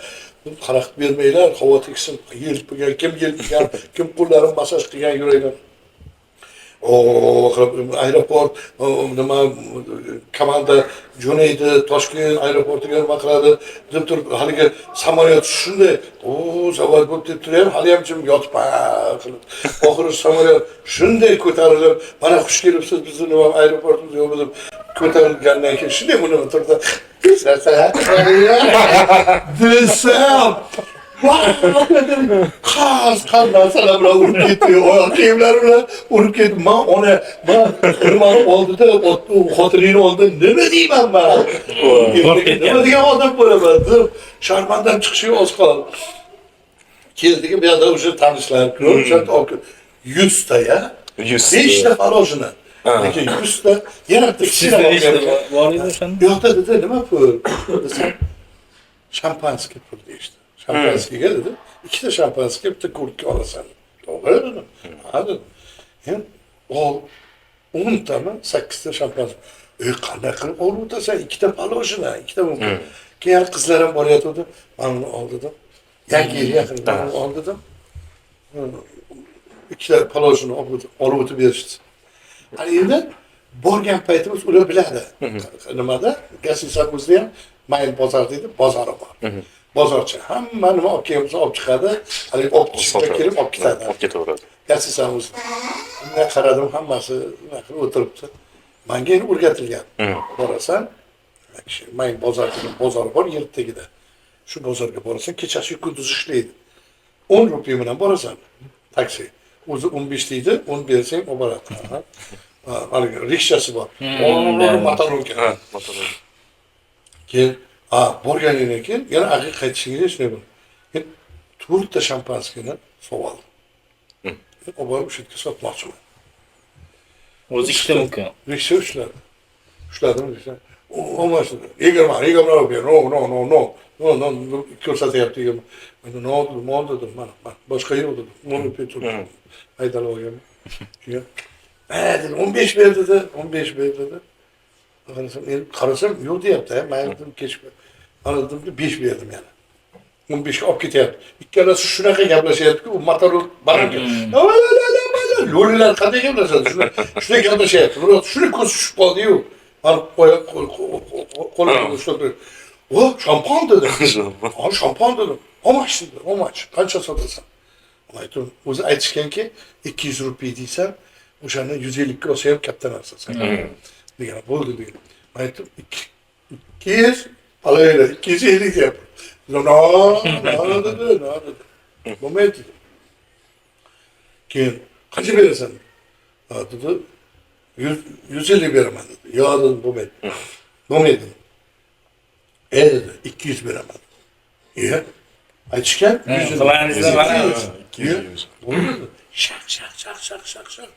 xalaqit bermanglar, havo teksin, yelpigan, kim yelpigan, kim qo'llarini massaj qilgan yuraklar." Aeroport nima komanda jo'naydi Toshkent aeroportiga nima qiladi deb turib, haligi samolyot shunday o zavod bo'lib deb turib, hali ham jim yotib qilib, oxiri samolyot shunday ko'tarilib, mana xush kelibsiz bizni nima aeroportimizga yo'q deb ko'tarilgandan keyin shunday buni turdi desam, Qarz qarz narsalar bilan urib ketdi, oyoq kiyimlari bilan urib ketdi. Man ona, man nimani oldida, xotinini oldida nima deyman man? Nima degan odam bo'laman deb sharmandan chiqishiga oz qoldi. Keldik, bu yoqda o'sha tanishlar ko'rib, o'sha olib 100 ta ya. 100 5 ta положено. Lekin 100 ta yana bitta Sizda kichkina nechta olgan. bor edi o'shanda? Bu yoqda dedi, nima pul? Desam, шампанский pul deyishdi. Шампанский ga dedi, ikkita шампанский, bitta kurtka olasan. To'g'ri dedim. Ha dedim. Endi ol 10 tami, sakkizta шампанский. E, qanday qilib olib o'tasan? Ikkita положено, ikkita mumkin. Keyin yana qizlar ham borayotgandi. Man uni ol dedim. Yangi yil yaqin man uni ol dedim. Ikkita положено olib o'tib berishdi. Ana endi borgan paytimiz ular biladi. Nimada? Гостиница o'zida ham Main bozor deydi, bozori bor. Bozorchi hamma nima olib kelgan bo'lsa olib chiqadi, haligi olib chiqib kelib olib ketadi. Olib ketaveradi. Гостиница ni o'zida. Bunday qaradim, hammasi nima qilib o'tiribdi. Manga endi o'rgatilgan. Borasan, Main bozor degan bozor bor yer tagida. Shu bozorga borasan, kechasi kunduzi ishlaydi. 10 rupiya bilan borasan. Taksi. O'zi 15 deydi, 10 bersang olib boradi. Ha. Haligi rikshasi bor. Моторолка. Ha, motor. Keyin a borganingdan keyin yana aqiqa qaytishingga shunday bo'ladi. Keyin to'rtta шампанский ni sovib. Olib borib o'sha yerga sotmoqchiman. O'zi ikkita mumkin. Riksha ushladi. Ushladim riksha. Olmashdi. 20, 20 rupiya. No, no, no, no. No, no, ko'rsatyapti 20. Men no dedim, no dedim, mana, mana boshqa yo'q dedim. 10 rupiya turibdi. Haydalab olganman. Keyin, "Ha," dedi, 15 ber dedi, 15 ber dedi. Qarasam, endi qarasam yo'q deyapti, men dedim kech. Mana dedim, 5 berdim yana. 15 ga olib ketyapti. Ikkalasi shunaqa gaplashyapti-ku, u motor barak. Lo'lilar qanday gaplashadi? Shuni shunday gaplashyapti. Biroq shuni ko'zi tushib qoldi-yu. Mana qo'ya qo'limga ushlab turib. "O, shampan" dedi. "Ha, shampan" dedim. "How much?" dedi. "How much? Qancha sotasan?" Aytdim, o'zi aytishganki, 200 rupiy deysan, o'shani 150 ga olsa ham katta narsa san. Degan bo'ldi degan. Men aytdim, 200 olaylik, 250 deyapti. No, no dedi, no dedi. Bo'lmaydi dedi. Keyin qancha berasan? Ha, dedi, 100 150 beraman dedi. Yo'q dedim, bo'lmaydi. Bo'lmaydi. E dedi, 200 beraman. E, aytishgan 100 Qilaringizda mana. 200. Bo'ldi dedi. Shaq shaq shaq shaq shaq shaq.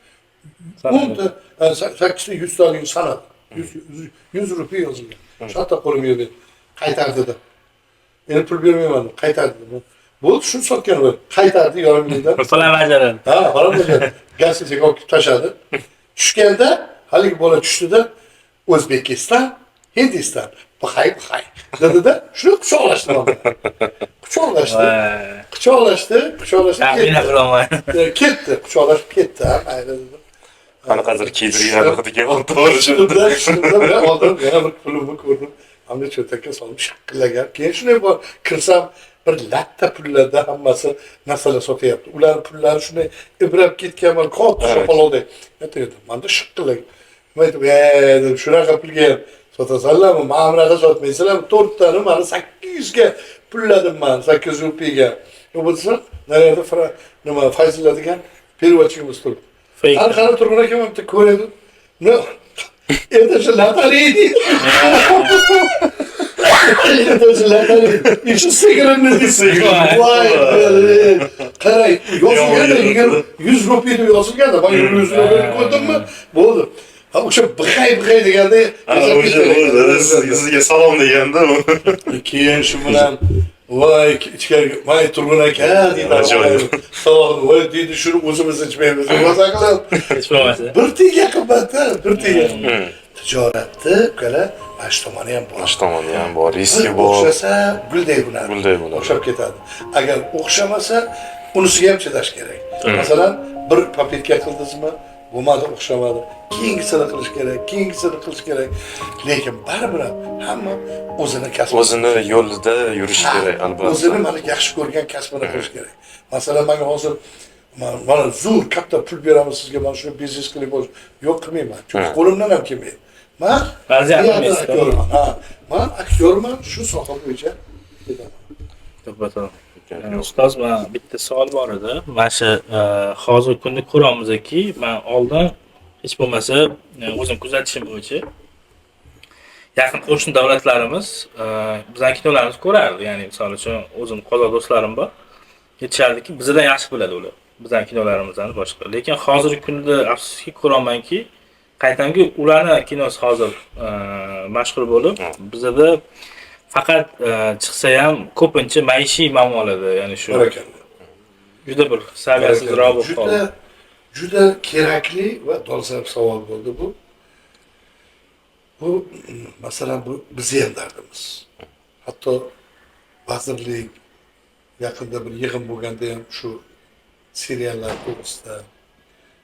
10 ta, sakkizta 100 talik sanadi. 100 rupiya yozilgan. Shartta qo'limga berdi. Qaytar dedi. Endi pul bermayman dedi. Qaytar dedi. Bo'ldi, shuni sotgan bo'ldi. Qaytardi 500 mingdan. Falan bajaradi. Ha, falan bajaradi. Гостиница ga olib tashladi. Tushganda haligi bola tushdida O'zbekiston, Hindiston, bxay bxay dedida, shuni quchoqlashdi mana bilan. Quchoqlashdi. Quchoqlashdi, quchoqlashdi. Taxmina Ketdi. qilolmay. Ketdi, quchoqlashib ketdi, ha, mayli dedim. Qanaqadir kiydirgan hidi kelyapti to'g'ri. Tushdimda, tushdimda, bir oldim, yana bir pulimni ko'rdim. Hamda cho'ntakka solib shaqillagan. Keyin shunday bor, kirsam bir latta pullarda hammasi narsalar sotyapti. Ularning pullari shunday ibrab ketgan, bir katta shapaloqdek. Aytdim, manda shiqillagan. Nima aytib, "E," dedim, "shunaqa pulga ham sotasanlarmi? Mana bunaqa sotmaysizlarmi? To'rttani mana 800 ga pulladim man, 800 rupiyaga." Yo'q bo'lsa, naryoqda nima Fayzullah degan переводчик imiz turibdi. Fake. Qani, qani, Turg'un aka, bitta ko'radi. No, это же лотерея deydi. Это же лотерея. Еще сыграно deydi. Voy, qarang, yozilganda 20, 100 rupiya deb yozilganda, man 100 rupiyani ko'rdimmi? Bo'ldi. Ha, o'sha bixay bixay deganda O'sha o'zi sizga salom deganda u. Keyin shu bilan voy ichkariga, voy Turg'un aka deydi. Ajoyib. Salom, voy deydi, shuni o'zimiz ichmaymiz. Maza qilib. Hech bo'lmasa. Bir tiyinga qimmatda, bir tiyinga. Tijoratni ukalar, mana shu tomoni ham bor. Mana shu tomoni ham bor, riski Bir bor. o'xshasa gulday bo'ladi. Gulday bo'ladi. O'xshab ketadi. Agar o'xshamasa, unisiga ham chidash kerak. Masalan, bir попытка qildingizmi, bo'lmadi, o'xshamadi. Keyingisini qilish kerak, keyingisini qilish kerak. Lekin baribir ham hamma o'zini kasbi O'zini yo'lida yurish kerak albatta. O'zini mana yaxshi ko'rgan kasbini qilish kerak. Masalan, menga hozir mana zo'r katta pul beramiz sizga, mana shuni biznes qilib bo'lish. Yo'q, qilmayman. Chunki qo'limdan ham kelmaydi. Man Vaziyat teatr qilmaysiz, aktyorman. Ha, man aktyorman, shu soha bo'yicha ketaman. To'ppa to'g'ri. Gap yo'q. Ustoz, man bitta savol bor edi. Mana shu hozirgi kunda ko'ramizki, man oldin hech bo'lmasa o'zim kuzatishim bo'yicha yaqin qo'shni davlatlarimiz bizning kinolarimizni ko'rardi. Ya'ni misol uchun o'zim qozoq do'stlarim bor. Aytishardiki, bizdan yaxshi biladi ular. Bizning kinolarimizni boshqa. Lekin hozirgi kunda afsuski ko'ramanki, qaytamki ularni kinosi hozir mashhur bo'lib, bizada faqat chiqsa ham ko'pincha maishiy muammolarda, ya'ni shu Barakalla. juda bir saviyasizroq bo'lib Juda qoldi. juda kerakli va dolzarb savol bo'ldi bu. Bu masalan, bu bizni ham dardimiz. Hatto vazirlik yaqinda bir yig'in bo'lganda ham shu seriallar to'g'risida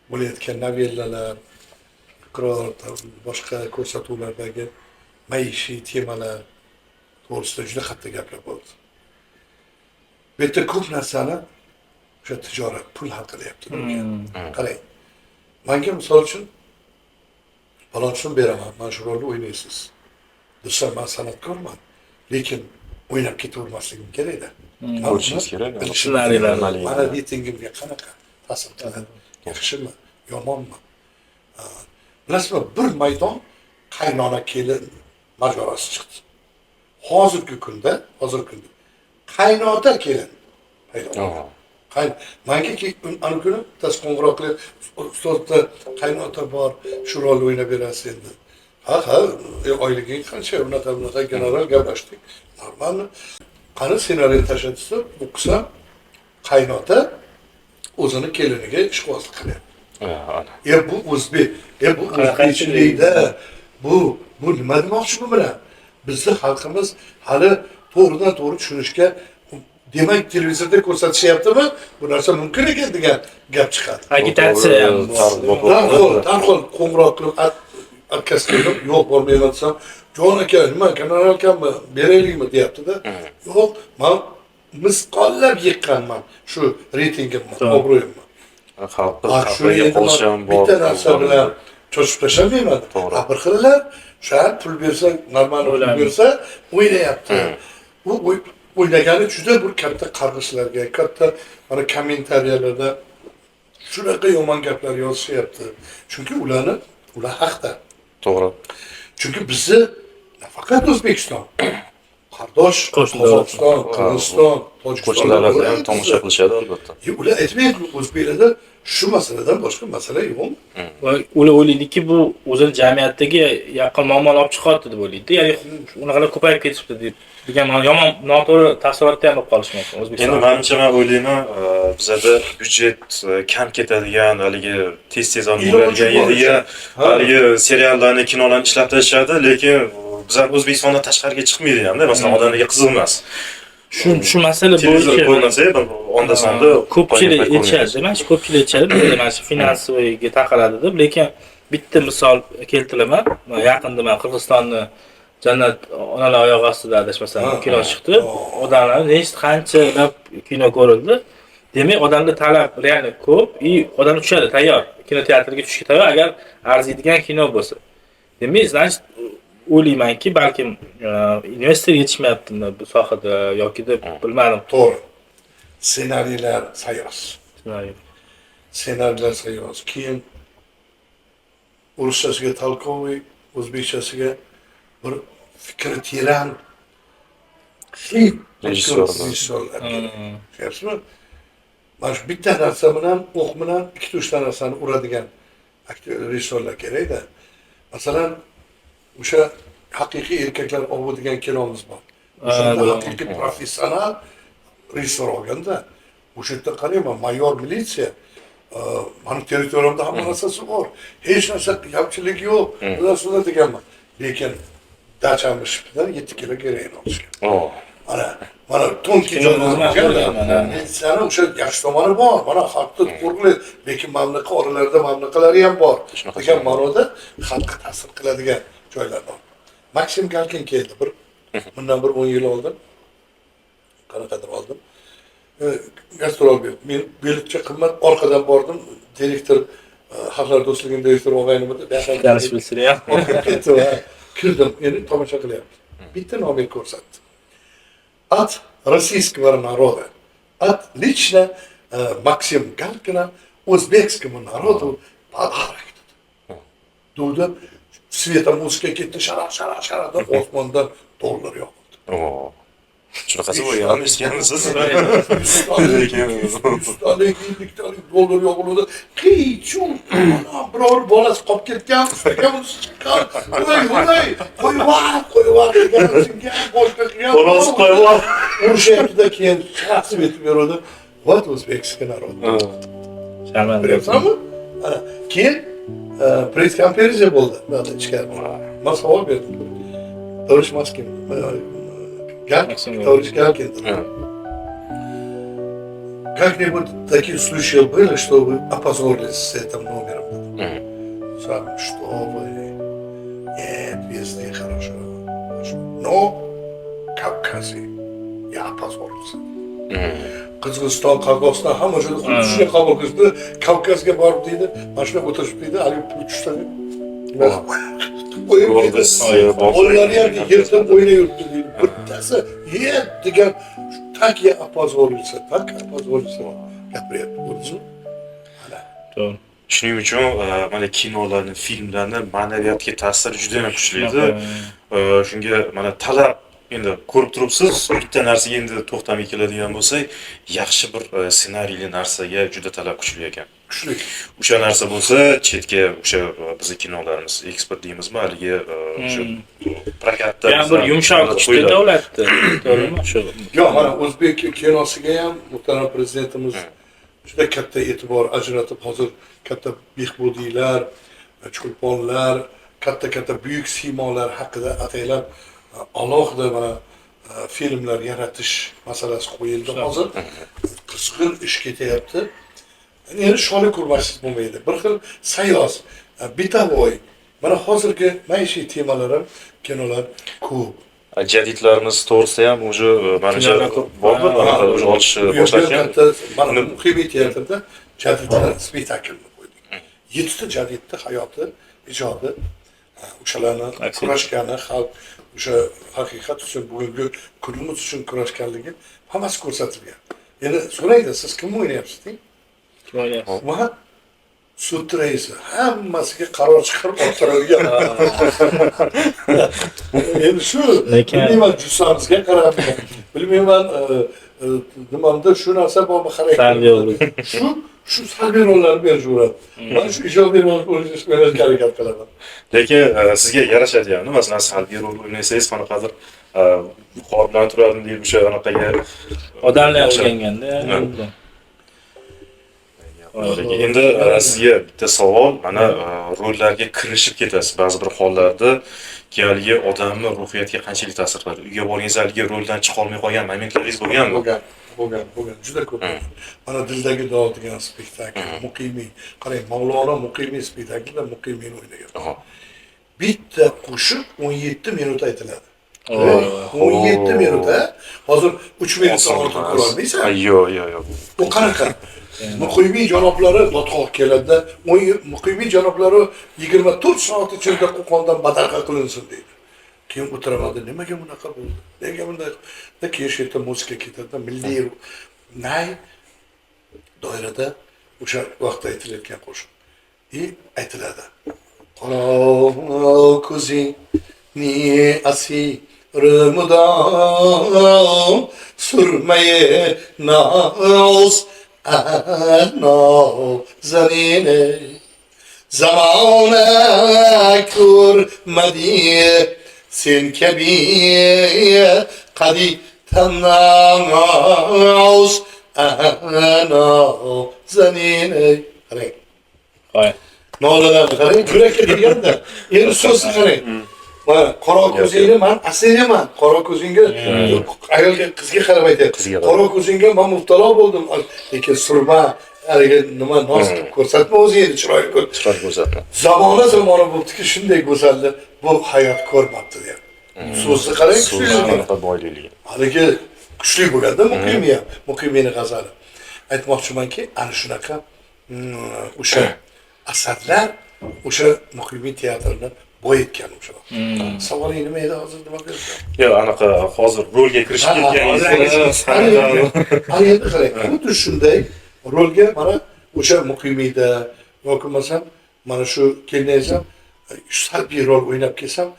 bo'layotgan novellalar, takror boshqa ko'rsatuvlardagi maishiy temalar to'g'risida juda qattiq gaplar bo'ldi. Bu yerda ko'p narsani o'sha tijorat, pul hal qilyapti. Qarang, manga misol uchun falon so'm beraman, mana shu rolni o'ynaysiz desa, man san'atkorman, lekin o'ynab ketavermasligim kerakda. Man Ko'rishingiz kerak. Bilishim Ssenariylar. kerak. Mani reytingimga qanaqa ta'sir qiladi, yaxshimi, yomonmi? Bilasizmi, bir maydon qaynona kelin mojarosi chiqdi. Hozirgi kunda qaynota kelin paydo bo'ldi. Manga ana kuni bittasi qo'ng'iroq qilib, "Ustoz, bitta qaynota bor, shu rolni o'ynab berasiz endi." Ha, oyliging qancha, unaqa bunaqa general gaplashdik. Нормально. Qani, ssenariy tashlab desa, o'qisam, qaynota o'zini keliniga ishqibozlik qilyapti. Ana. E bu o'zbek, e bu o'zbekchilikda bu nima demoqchi bu bilan? Bizni xalqimiz hali to'g'ridan to'g'ri tushunishga, demak, televizorda ko'rsatishyaptimi, bu narsa mumkin ekan degan gap chiqadi. Agitatsiya ham bor. Darhol qo'ng'iroq qilib отказ qildim, yo'q, bormayman desam, "Jon aka, nima, gonorar ekanmi, beraylikmi?" deyapti-da. Yo'q, man misqollab yiqqanman shu reytingimni, obro'yimni. Xalqni Ha, shuni xafaga endi qolish man ham bor. bitta narsa bilan cho'chib tashlamayman. To'g'ri. Ha, bir xillar o'sha pul bersa, normal pul O'ylaydi. bersa o'ynayapti. U o'ynagani juda bir katta qarg'ishlarga, katta mana kommentariyalarda shunaqa yomon gaplar yozishyapti. Chunki ular haqda. Chunki bizni nafaqat O'zbekiston, qardosh Qo'shni Qozog'iston, Qirg'iziston, Qo'shni Tojikiston davlatlar ham tomosha qilishadi albatta. Ular aytmaydi, o'zbeklarda shu masaladan boshqa masala yo'qmi? Va ular o'ylaydiki, bu o'zini jamiyatdagi yaqqol muammoni olib chiqyapti deb o'ylaydi. Ya'ni unaqalar ko'payib ketibdi deb degan yomon noto'g'ri taassurotda ham bo'lib qolishi mumkin Endi O'zbekistonda. manimcha, man o'ylayman, bizada byudjet kam ketadigan, haligi tez tez Iloji bo'ladigan boricha. Haligi seriallarni, kinolarni ishlab tashlashadi, lekin bizlar O'zbekistondan tashqariga chiqmaydi hamda, masalan, odamlarga qiziq emas. Shu masala Televizor bo'yicha ko'rmasa, onda sonda ko'pchilik aytishadi, mana shu ko'pchilik aytishadi, bizda mana shu финансовый ga taqaladi deb, lekin bitta misol keltiraman. Yaqinda man Qirg'izistonni "Jannat onalar oyog'i ostida", adashmasam, kino chiqdi. Odamlar nechta, qanchalab kino ko'rildi. Demak, odamda talab реально ko'p и odam tushadi, tayyor. Kinoteatrga tushishga tayyor, agar arziydigan kino bo'lsa. Demak, значит, o'ylaymanki, balkim investor yetishmayaptimi bu sohada yoki deb bilmadim. To'g'ri. Ssenariylar sayoz. Ssenariy. Ssenariylar sayoz. Keyin ruschasiga толковый, o'zbekchasiga bir fikri teran, kuchli Rejissyorlar. Rejissyorlar kerak. Tushunyapsizmi? Mana shu bitta narsa bilan, o'q bilan ikkita uchta narsani uradigan aktyor, rejissyorlar kerakda. Masalan, o'sha "Haqiqiy erkaklar ovi" degan kinomiz bor. O'shanda Bilaman. haqiqiy professional rejissyor olganda, o'sha yerda qarayman, mayor militsiya, mani territoriyamda hamma narsasi bor, hech narsa kamchiligi yo'q, bular shular deganman, lekin dachamiz shipidan 7 kilo geroin olishgan. Mana тонкий Kino joydan o'zim olganda, ko'rganman, ha. militsiyani o'sha yaxshi tomoni bor, mana xalqni qo'rqlaydi, lekin mana bunaqa oralarida mana bunaqalari ham bor Shunaqa degan joylar. ma'noda xalqqa ta'sir qiladigan joylar bor. Maksim Galkin keldi bir bundan bir 10 yil oldin, qanaqadir oldin. Gastrol berdi. Men biletcha qimmat, orqadan bordim, direktor, Xalqlar do'stligini direktori og'aynim edi. Tanish bilsin ham. Ketdi va kirdim, endi tomosha qilyapti. Bitta nomer ko'rsatdi. "От российского народа Отлично, Максим Галкина узбекскому народу подарок dedi. Duvda светомузыка ketdi, shara shara shara deb osmondan dollar yog'ildi. Oo. Shunaqasi bo'lganmi, eshitganmisiz? 100 talik, 200 talik, 50 talik dollar yog'ildi. Qiy chuv, mana biror bolasi qolib ketgan, ustiga unisi chiqqan. Voy, voy, qo'yvar, qo'yvar degan, singan, boshqa qilgan. Bolasi qo'yvar. Urushyapti-da, keyin chaqsib etib beradi. Вот узбекский народ. Sharmanda. Bilyapsanmi? Ana, keyin press-konferensiya bo'ldi. Bu yoqda ichkarida. Man savol berdim. Товарищ Maskin, Галкин, Максим товарищ Галкин. Как-нибудь такие случаи были, что вы опозорились с этим номером? Сами, что вы? Нет, везде хорошо. Хорошо. Но Кавказе я опозорился. Qirg'iziston, Qozog'iston hamma joyda xuddi shunday qabul qilishdi. Kavkazga borib deydi, mana shunday o'tirishib deydi, haligi pul tushdi. Qo'yib deydi. Bolalari ham yirtib o'ynab yuribdi deydi. Bittasi "Ye" degan, так я опозорился, так опозорился gapiryapti. Ko'rdingizmi? Mana. To'g'ri. Shuning uchun mana kinolarni, filmlarni ma'naviyatga ta'siri juda ham kuchli edi. Shunga mana talab endi ko'rib turibsiz, bitta narsaga endi to'xtamay keladigan bo'lsak, yaxshi bir ssenariyli narsaga juda talab kuchli ekan. Kuchli. O'sha narsa bo'lsa, chetga o'sha bizni kinolarimiz eksport deymizmi, haligi o'sha prokatda Yani bir yumshoq kuchda qo'yiladi. Davlatni, to'g'rimi shu? Yo'q, mana o'zbek kinosiga ham muhtaram prezidentimiz juda katta e'tibor ajratib, hozir katta Behbudiylar, Cho'lponlar, katta-katta buyuk siymolar haqida ataylab alohida mana filmlar yaratish masalasi qo'yildi hozir. Qizg'in ish ketyapti. Endi sholi ko'rmassiz bo'lmaydi. Bir xil sayoz, бытовой. Mana hozirgi maishiy temalar ham kinolar ko'p. Jadidlarimiz to'g'risida ham уже manimcha Kinolar ko'p. bormi? Ha. Уже olish Bu yerda boshlangan. katta mana Muqimiy teatrda jadidlar spektaklini qo'ydik. Yettita jadidni hayoti, ijodi, o'shalarni Aks kurashgani, xalq o'sha haqiqat uchun, bugungi kunimiz uchun kurashganligi hammasi ko'rsatilgan. Endi so'raydi, siz kimni o'ynayapsiz deng? Kim o'ynayapsiz? Man sud raisi, hammasiga qaror chiqarib olib turadigan. Endi shu bilmayman, jussamizga qarab, bilmayman, nimamda shu narsa bormi, xarakterimda. Salbiy obraz. Shu salbiy rollarni berishaveradi. Man shu ijobiy rol o'ynashga harakat qilaman. Lekin sizga yarashadi ham, masalan, salbiy rol o'ynasangiz, qanaqadir viqor bilan turadim deyib o'sha anaqaga Odamlar Yaxshi. o'rganganda. Lekin endi sizga bitta savol, mana rollarga kirishib ketasiz ba'zi bir hollarda, keyin haligi odamni ruhiyatiga qanchalik ta'sir qiladi? Uyga borganingizda haligi roldan chiqa olmay qolgan momentlaringiz bo'lganmi? Bo'lgan, bo'lgan, bo'lgan, juda ko'p. Mana "Dildagi dog'" degan spektakl, Muqimiy, qarang, Mavlono Muqimiy spektaklida Muqimiyni o'ynagan. Bitta qo'shiq 17 minut aytiladi. 17 minut, a? Hozir 3 minutdan ortiq ko'rolmaysan. Yo'q, yo'q, yo'q. Bu qanaqa? Muqimiy janoblari dodgoh keladida, Muqimiy janoblari 24 soat ichida Qo'qondan badarg'a qilinsin deydi. Keyin o'tiramanda, nimaga bunaqa bo'ldi? Nega bunday? Da keyin shu yerda muzika ketadi, milliy nay doirada o'sha vaqtda aytilayotgan qo'shiq. И aytiladi. Qora ko'zing ni asiri mudom surmai noz nozanine zamona ko'rmadi sen kabi qadi tannoz nozanine. Qarang. Qo'y. Nolalarni qarang, yurakka deganda. Endi so'zni qarang. Mana qora ko'zingni man asiraman. Qora ko'zingga, ayolga, qizga qarab aytyapti. Qizga qarab. Qora ko'zingga man mubtalo bo'ldim. Lekin surma, haligi nima, noz qilib ko'rsatma o'zingni, chiroyli ko'r. Chiroyli ko'rsatma. Zamona zamona bo'libdiki, shunday go'zalni bu hayot ko'rmabdi deyapti. So'zni qarang, So'z kuchli. qanaqa boyligi. Haligi kuchli bo'lganda Muqimiy ham, Muqimiyni g'azali. Aytmoqchimanki, ana shunaqa o'sha asarlar, o'sha Muqimiy teatrini Boyitgan o'sha vaqt. Savoling nima edi hozir, nima berdim? Yo'q, anaqa hozir rolga kirishib ketganingiz. Ana endi qarang, xuddi shunday rolga mana o'sha Muqimiyda yoki bo'lmasam mana shu kelinaysam salbiy rol o'ynab kelsam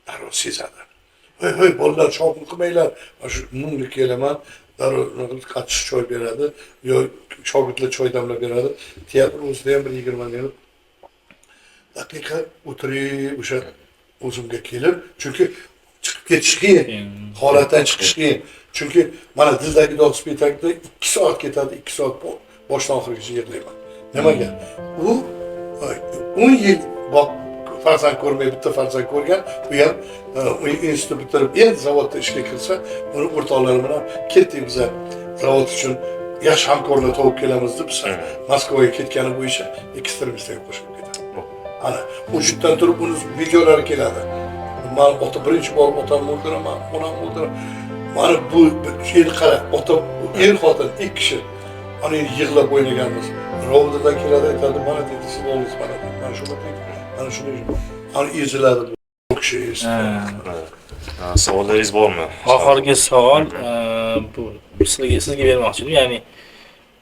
darrov sezadi. Hoy hoy bolalar shovqin qilmanglar. Mana shu mungli kelaman, darrov qatish choy beradi, yo shogirdlar choy damlab beradi. Teatr o'zida ham bir 20 minut daqiqa o'tirib o'sha o'zimga kelib, chunki chiqib ketish qiyin, holatdan chiqish qiyin. Chunki mana Dildagi dog' spektaklida 2 soat ketadi, 2 soat boshdan oxirigacha yig'layman. Nimaga? U 10 yil farzand ko'rmay bitta farzand ko'rgan, u ham institut bitirib endi zavodda ishga kirsa, uni o'rtoqlari bilan ketdik biza zavod uchun yaxshi hamkorlar topib kelamiz deb Moskvaga ketgani bo'yicha ekstremistlarga qo'shilib ketadi. Ana o'shdan turib uni videolari keladi. Man ota birinchi borib otamni o'ldiraman, onamni o'ldiraman. Mana bu endi qara, ota er xotin ikki kishi. Ana endi yig'lab o'ynaganmiz. Rovdadan keladi, aytadi, mana deydi, siz o'g'lingiz mana deydi, mana shu deydi, mana shuni. Ana eziladi bu kishi. Savollaringiz bormi? Oxirgi savol bu sizga bermoqchi edim. Ya'ni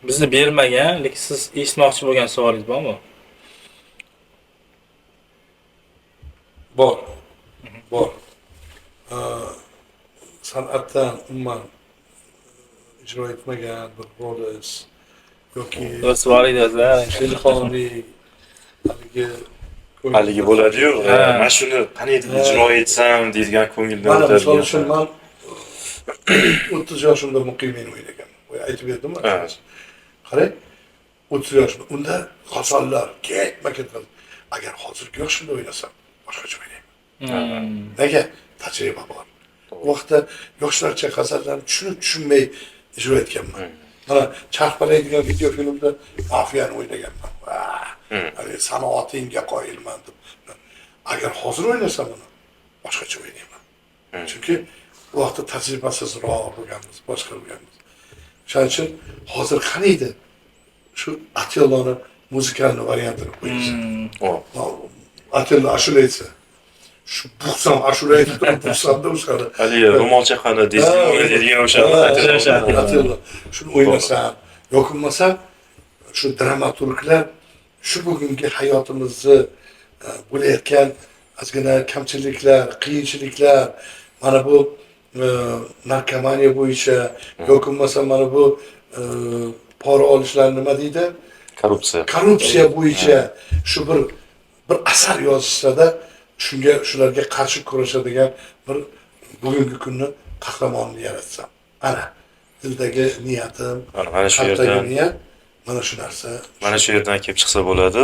bizni bermagan, lekin siz eshitmoqchi bo'lgan savolingiz bormi? Bor. Bor. San'atdan umuman ijro etmagan bir rolis yoki Do'st bor edi o'zlar. ilhomiy haligi bo'ladi-yu, mana shuni qanday ijro etsam deydigan ko'ngildan Mana o'tadigan. misol uchun men 30 yoshimda Muqimiyni o'ynaganman. Boya aytib berdimmi? Qarang, 30 yoshimda unda g'azallar ketma-ket. Agar hozirgi yoshimda o'ynasam, boshqacha o'ynayman. Nega? Tajriba bor. U vaqtda yoshlarcha g'azallarni tushunib tushunmay ijro etganman. Mana Charxpalak degan videofilmda mafiyani o'ynaganman. Sanoatingga qoyilman deb. Agar hozir o'ynasam uni boshqacha o'ynayman. Chunki u vaqtda tajribasizroq bo'lganmiz, boshqa bo'lganmiz. Shuning uchun hozir qaniydi shu Otelloning muzikalni variantini qo'yilsa. Otello ashula aytsa, shu buqsam ashula aytib turib buqsamda o'shani. Haligi ro'molcha qani degan o'sha Otello. Shuni o'ynasam, yoki bo'lmasa shu dramaturglar shu bugungi hayotimizni bo'layotgan ozgina kamchiliklar, qiyinchiliklar, mana bu narkomaniya bo'yicha yoki bo'lmasa mana bu pora olishlar nima deydi? Korrupsiya. Korrupsiya bo'yicha shu bir asar yozishsa-da, shunga shularga qarshi kurashadigan bir bugungi kunni qahramonini yaratsam. Ana dildagi niyatim, mana shu yerdan niyat, mana shu narsa. Mana shu yerdan kelib chiqsa bo'ladi,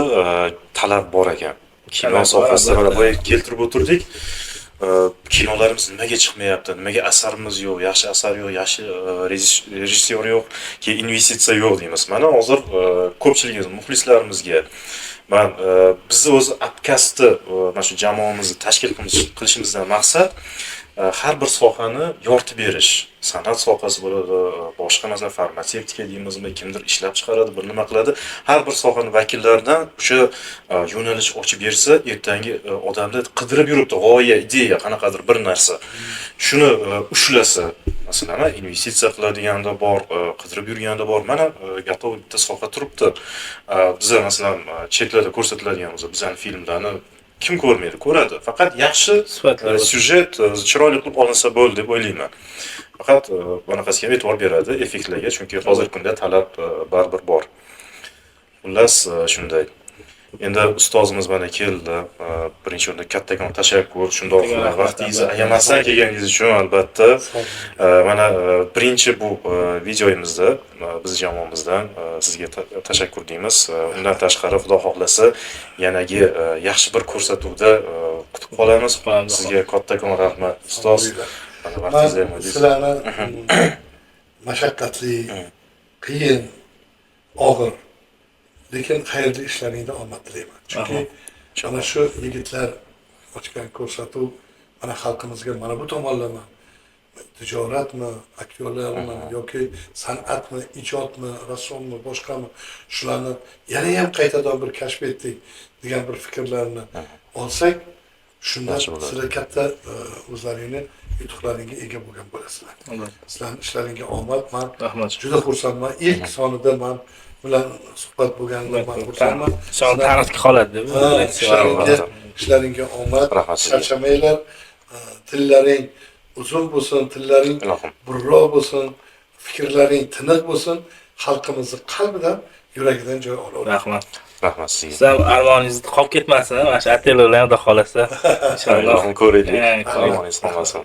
talab bor ekan. Kino sohasida mana boya keltirib o'tirdik. Kinolarimiz nimaga chiqmayapti? Nimaga asarimiz yo'q, yaxshi asar yo'q, yaxshi rejissyor yo'q, keyin investitsiya yo'q deymiz. Mana hozir ko'pchiligimiz muxlislarimizga man bizni o'zi Apkastni mana shu jamoamizni tashkil qilishimizdan maqsad har bir sohani yoritib berish. San'at sohasi bo'ladi, boshqa masalan farmatsevtika deymizmi, kimdir ishlab chiqaradi, bir nima qiladi. Har bir sohani vakillaridan o'sha yo'nalish ochib bersa, ertangi odamda qidirib yuribdi g'oya, ideya, qanaqadir bir narsa. Shuni ushlasa, masalan, investitsiya qiladiganda bor, qidirib yurganda bor. Mana готовый bitta soha turibdi. Biza masalan chetlarda ko'rsatiladigan bo'lsa, bizning filmlarni kim ko'rmaydi? Ko'radi. Faqat yaxshi syujet chiroyli qilib olinsa bo'ldi deb o'ylayman. Faqat bunaqasiga ham e'tibor beradi effektlarga, chunki hozirgi kunda talab baribir bor. Xullas, shunday. Endi ustozimiz mana keldi. Birinchi o'rinda kattakon tashakkur, shundoq vaqtingizni ayamasdan kelganingiz uchun albatta. Mana birinchi bu videoyimizda biz jamoamizdan sizga tashakkur deymiz. Undan tashqari Xudo xohlasa yanagi yaxshi bir ko'rsatuvda kutib qolamiz. Sizga kattakon rahmat ustoz. Men sizlarni mashaqqatli, qiyin, og'ir, lekin xayrli ishlaringda omad tilayman. Chunki mana shu yigitlar ochgan ko'rsatuv mana xalqimizga mana bu tomonlama tijoratmi, aktyorlarmi yoki san'atmi, ijodmi, rassommi, boshqami, shularni yana ham qaytadan bir kashf etdik degan bir fikrlarni olsak, Shunda Yaxshi bo'ladi. sizlar katta o'zlaringni yutuqlaringga ega bo'lgan bo'lasizlar. Sizlarni ishlaringga omad. Man Rahmat. juda xursandman. Ilk sonida man bilan suhbat bo'lganimdan man xursandman. Son tarixga qoladi. Ha, ishlaringga omad. Rahmat sizga. Charchamanglar. Tillaring uzun bo'lsin, tillaring Ilohim. burro bo'lsin, fikrlaring tiniq bo'lsin, xalqimizni qalbidan, yuragidan joy olaver. Rahmat. Rahmat sizga. Siz ham armoningiz qolib ketmasin, mana shu otellarlar ham xudo xohlasa. Inshaalloh. Ilohim ko'raylik. Ha, ko'raylik. Armoningiz qolmasin.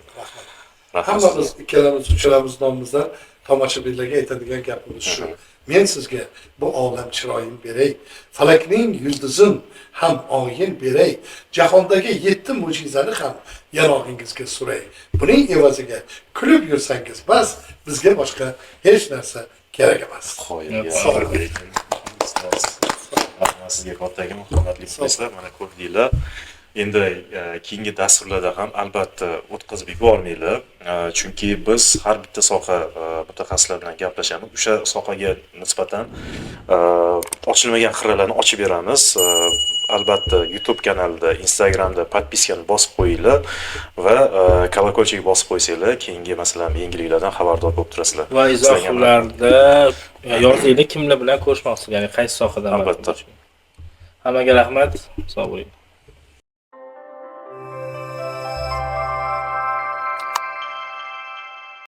Rahmat sizga. Hammamiz ikkalamiz, uchalamiz nomimizdan tomoshabinlarga aytadigan gapimiz shu. Men sizga bu olam chiroyin beray, falakning yulduzin ham oyin beray, jahondagi 7 mo'jizani ham yanog'ingizga suray. Buning evaziga kulib yursangiz bas, bizga boshqa hech narsa kerak emas. Qoyil. Sog' bo'ling. Rahmat sizga kattakon, hurmatli muxlislar, mana ko'rdinglar. Endi keyingi dasturlarda ham albatta o'tkazib yubormanglar. Chunki biz har bitta soha mutaxassislari bilan gaplashamiz. O'sha sohaga nisbatan ochilmagan xirralarni ochib beramiz. Albatta YouTube kanalida, Instagramda подписка ni bosib qo'yinglar va колокольчик bosib qo'ysanglar, keyingi masalan yangiliklardan xabardor bo'lib turasizlar. Va Sizlarga ham izohlarda yozinglar, kimlar bilan ko'rishmoqchisiz, ya'ni qaysi sohadan. Albatta. Hammaga rahmat. Sog' bo'ling.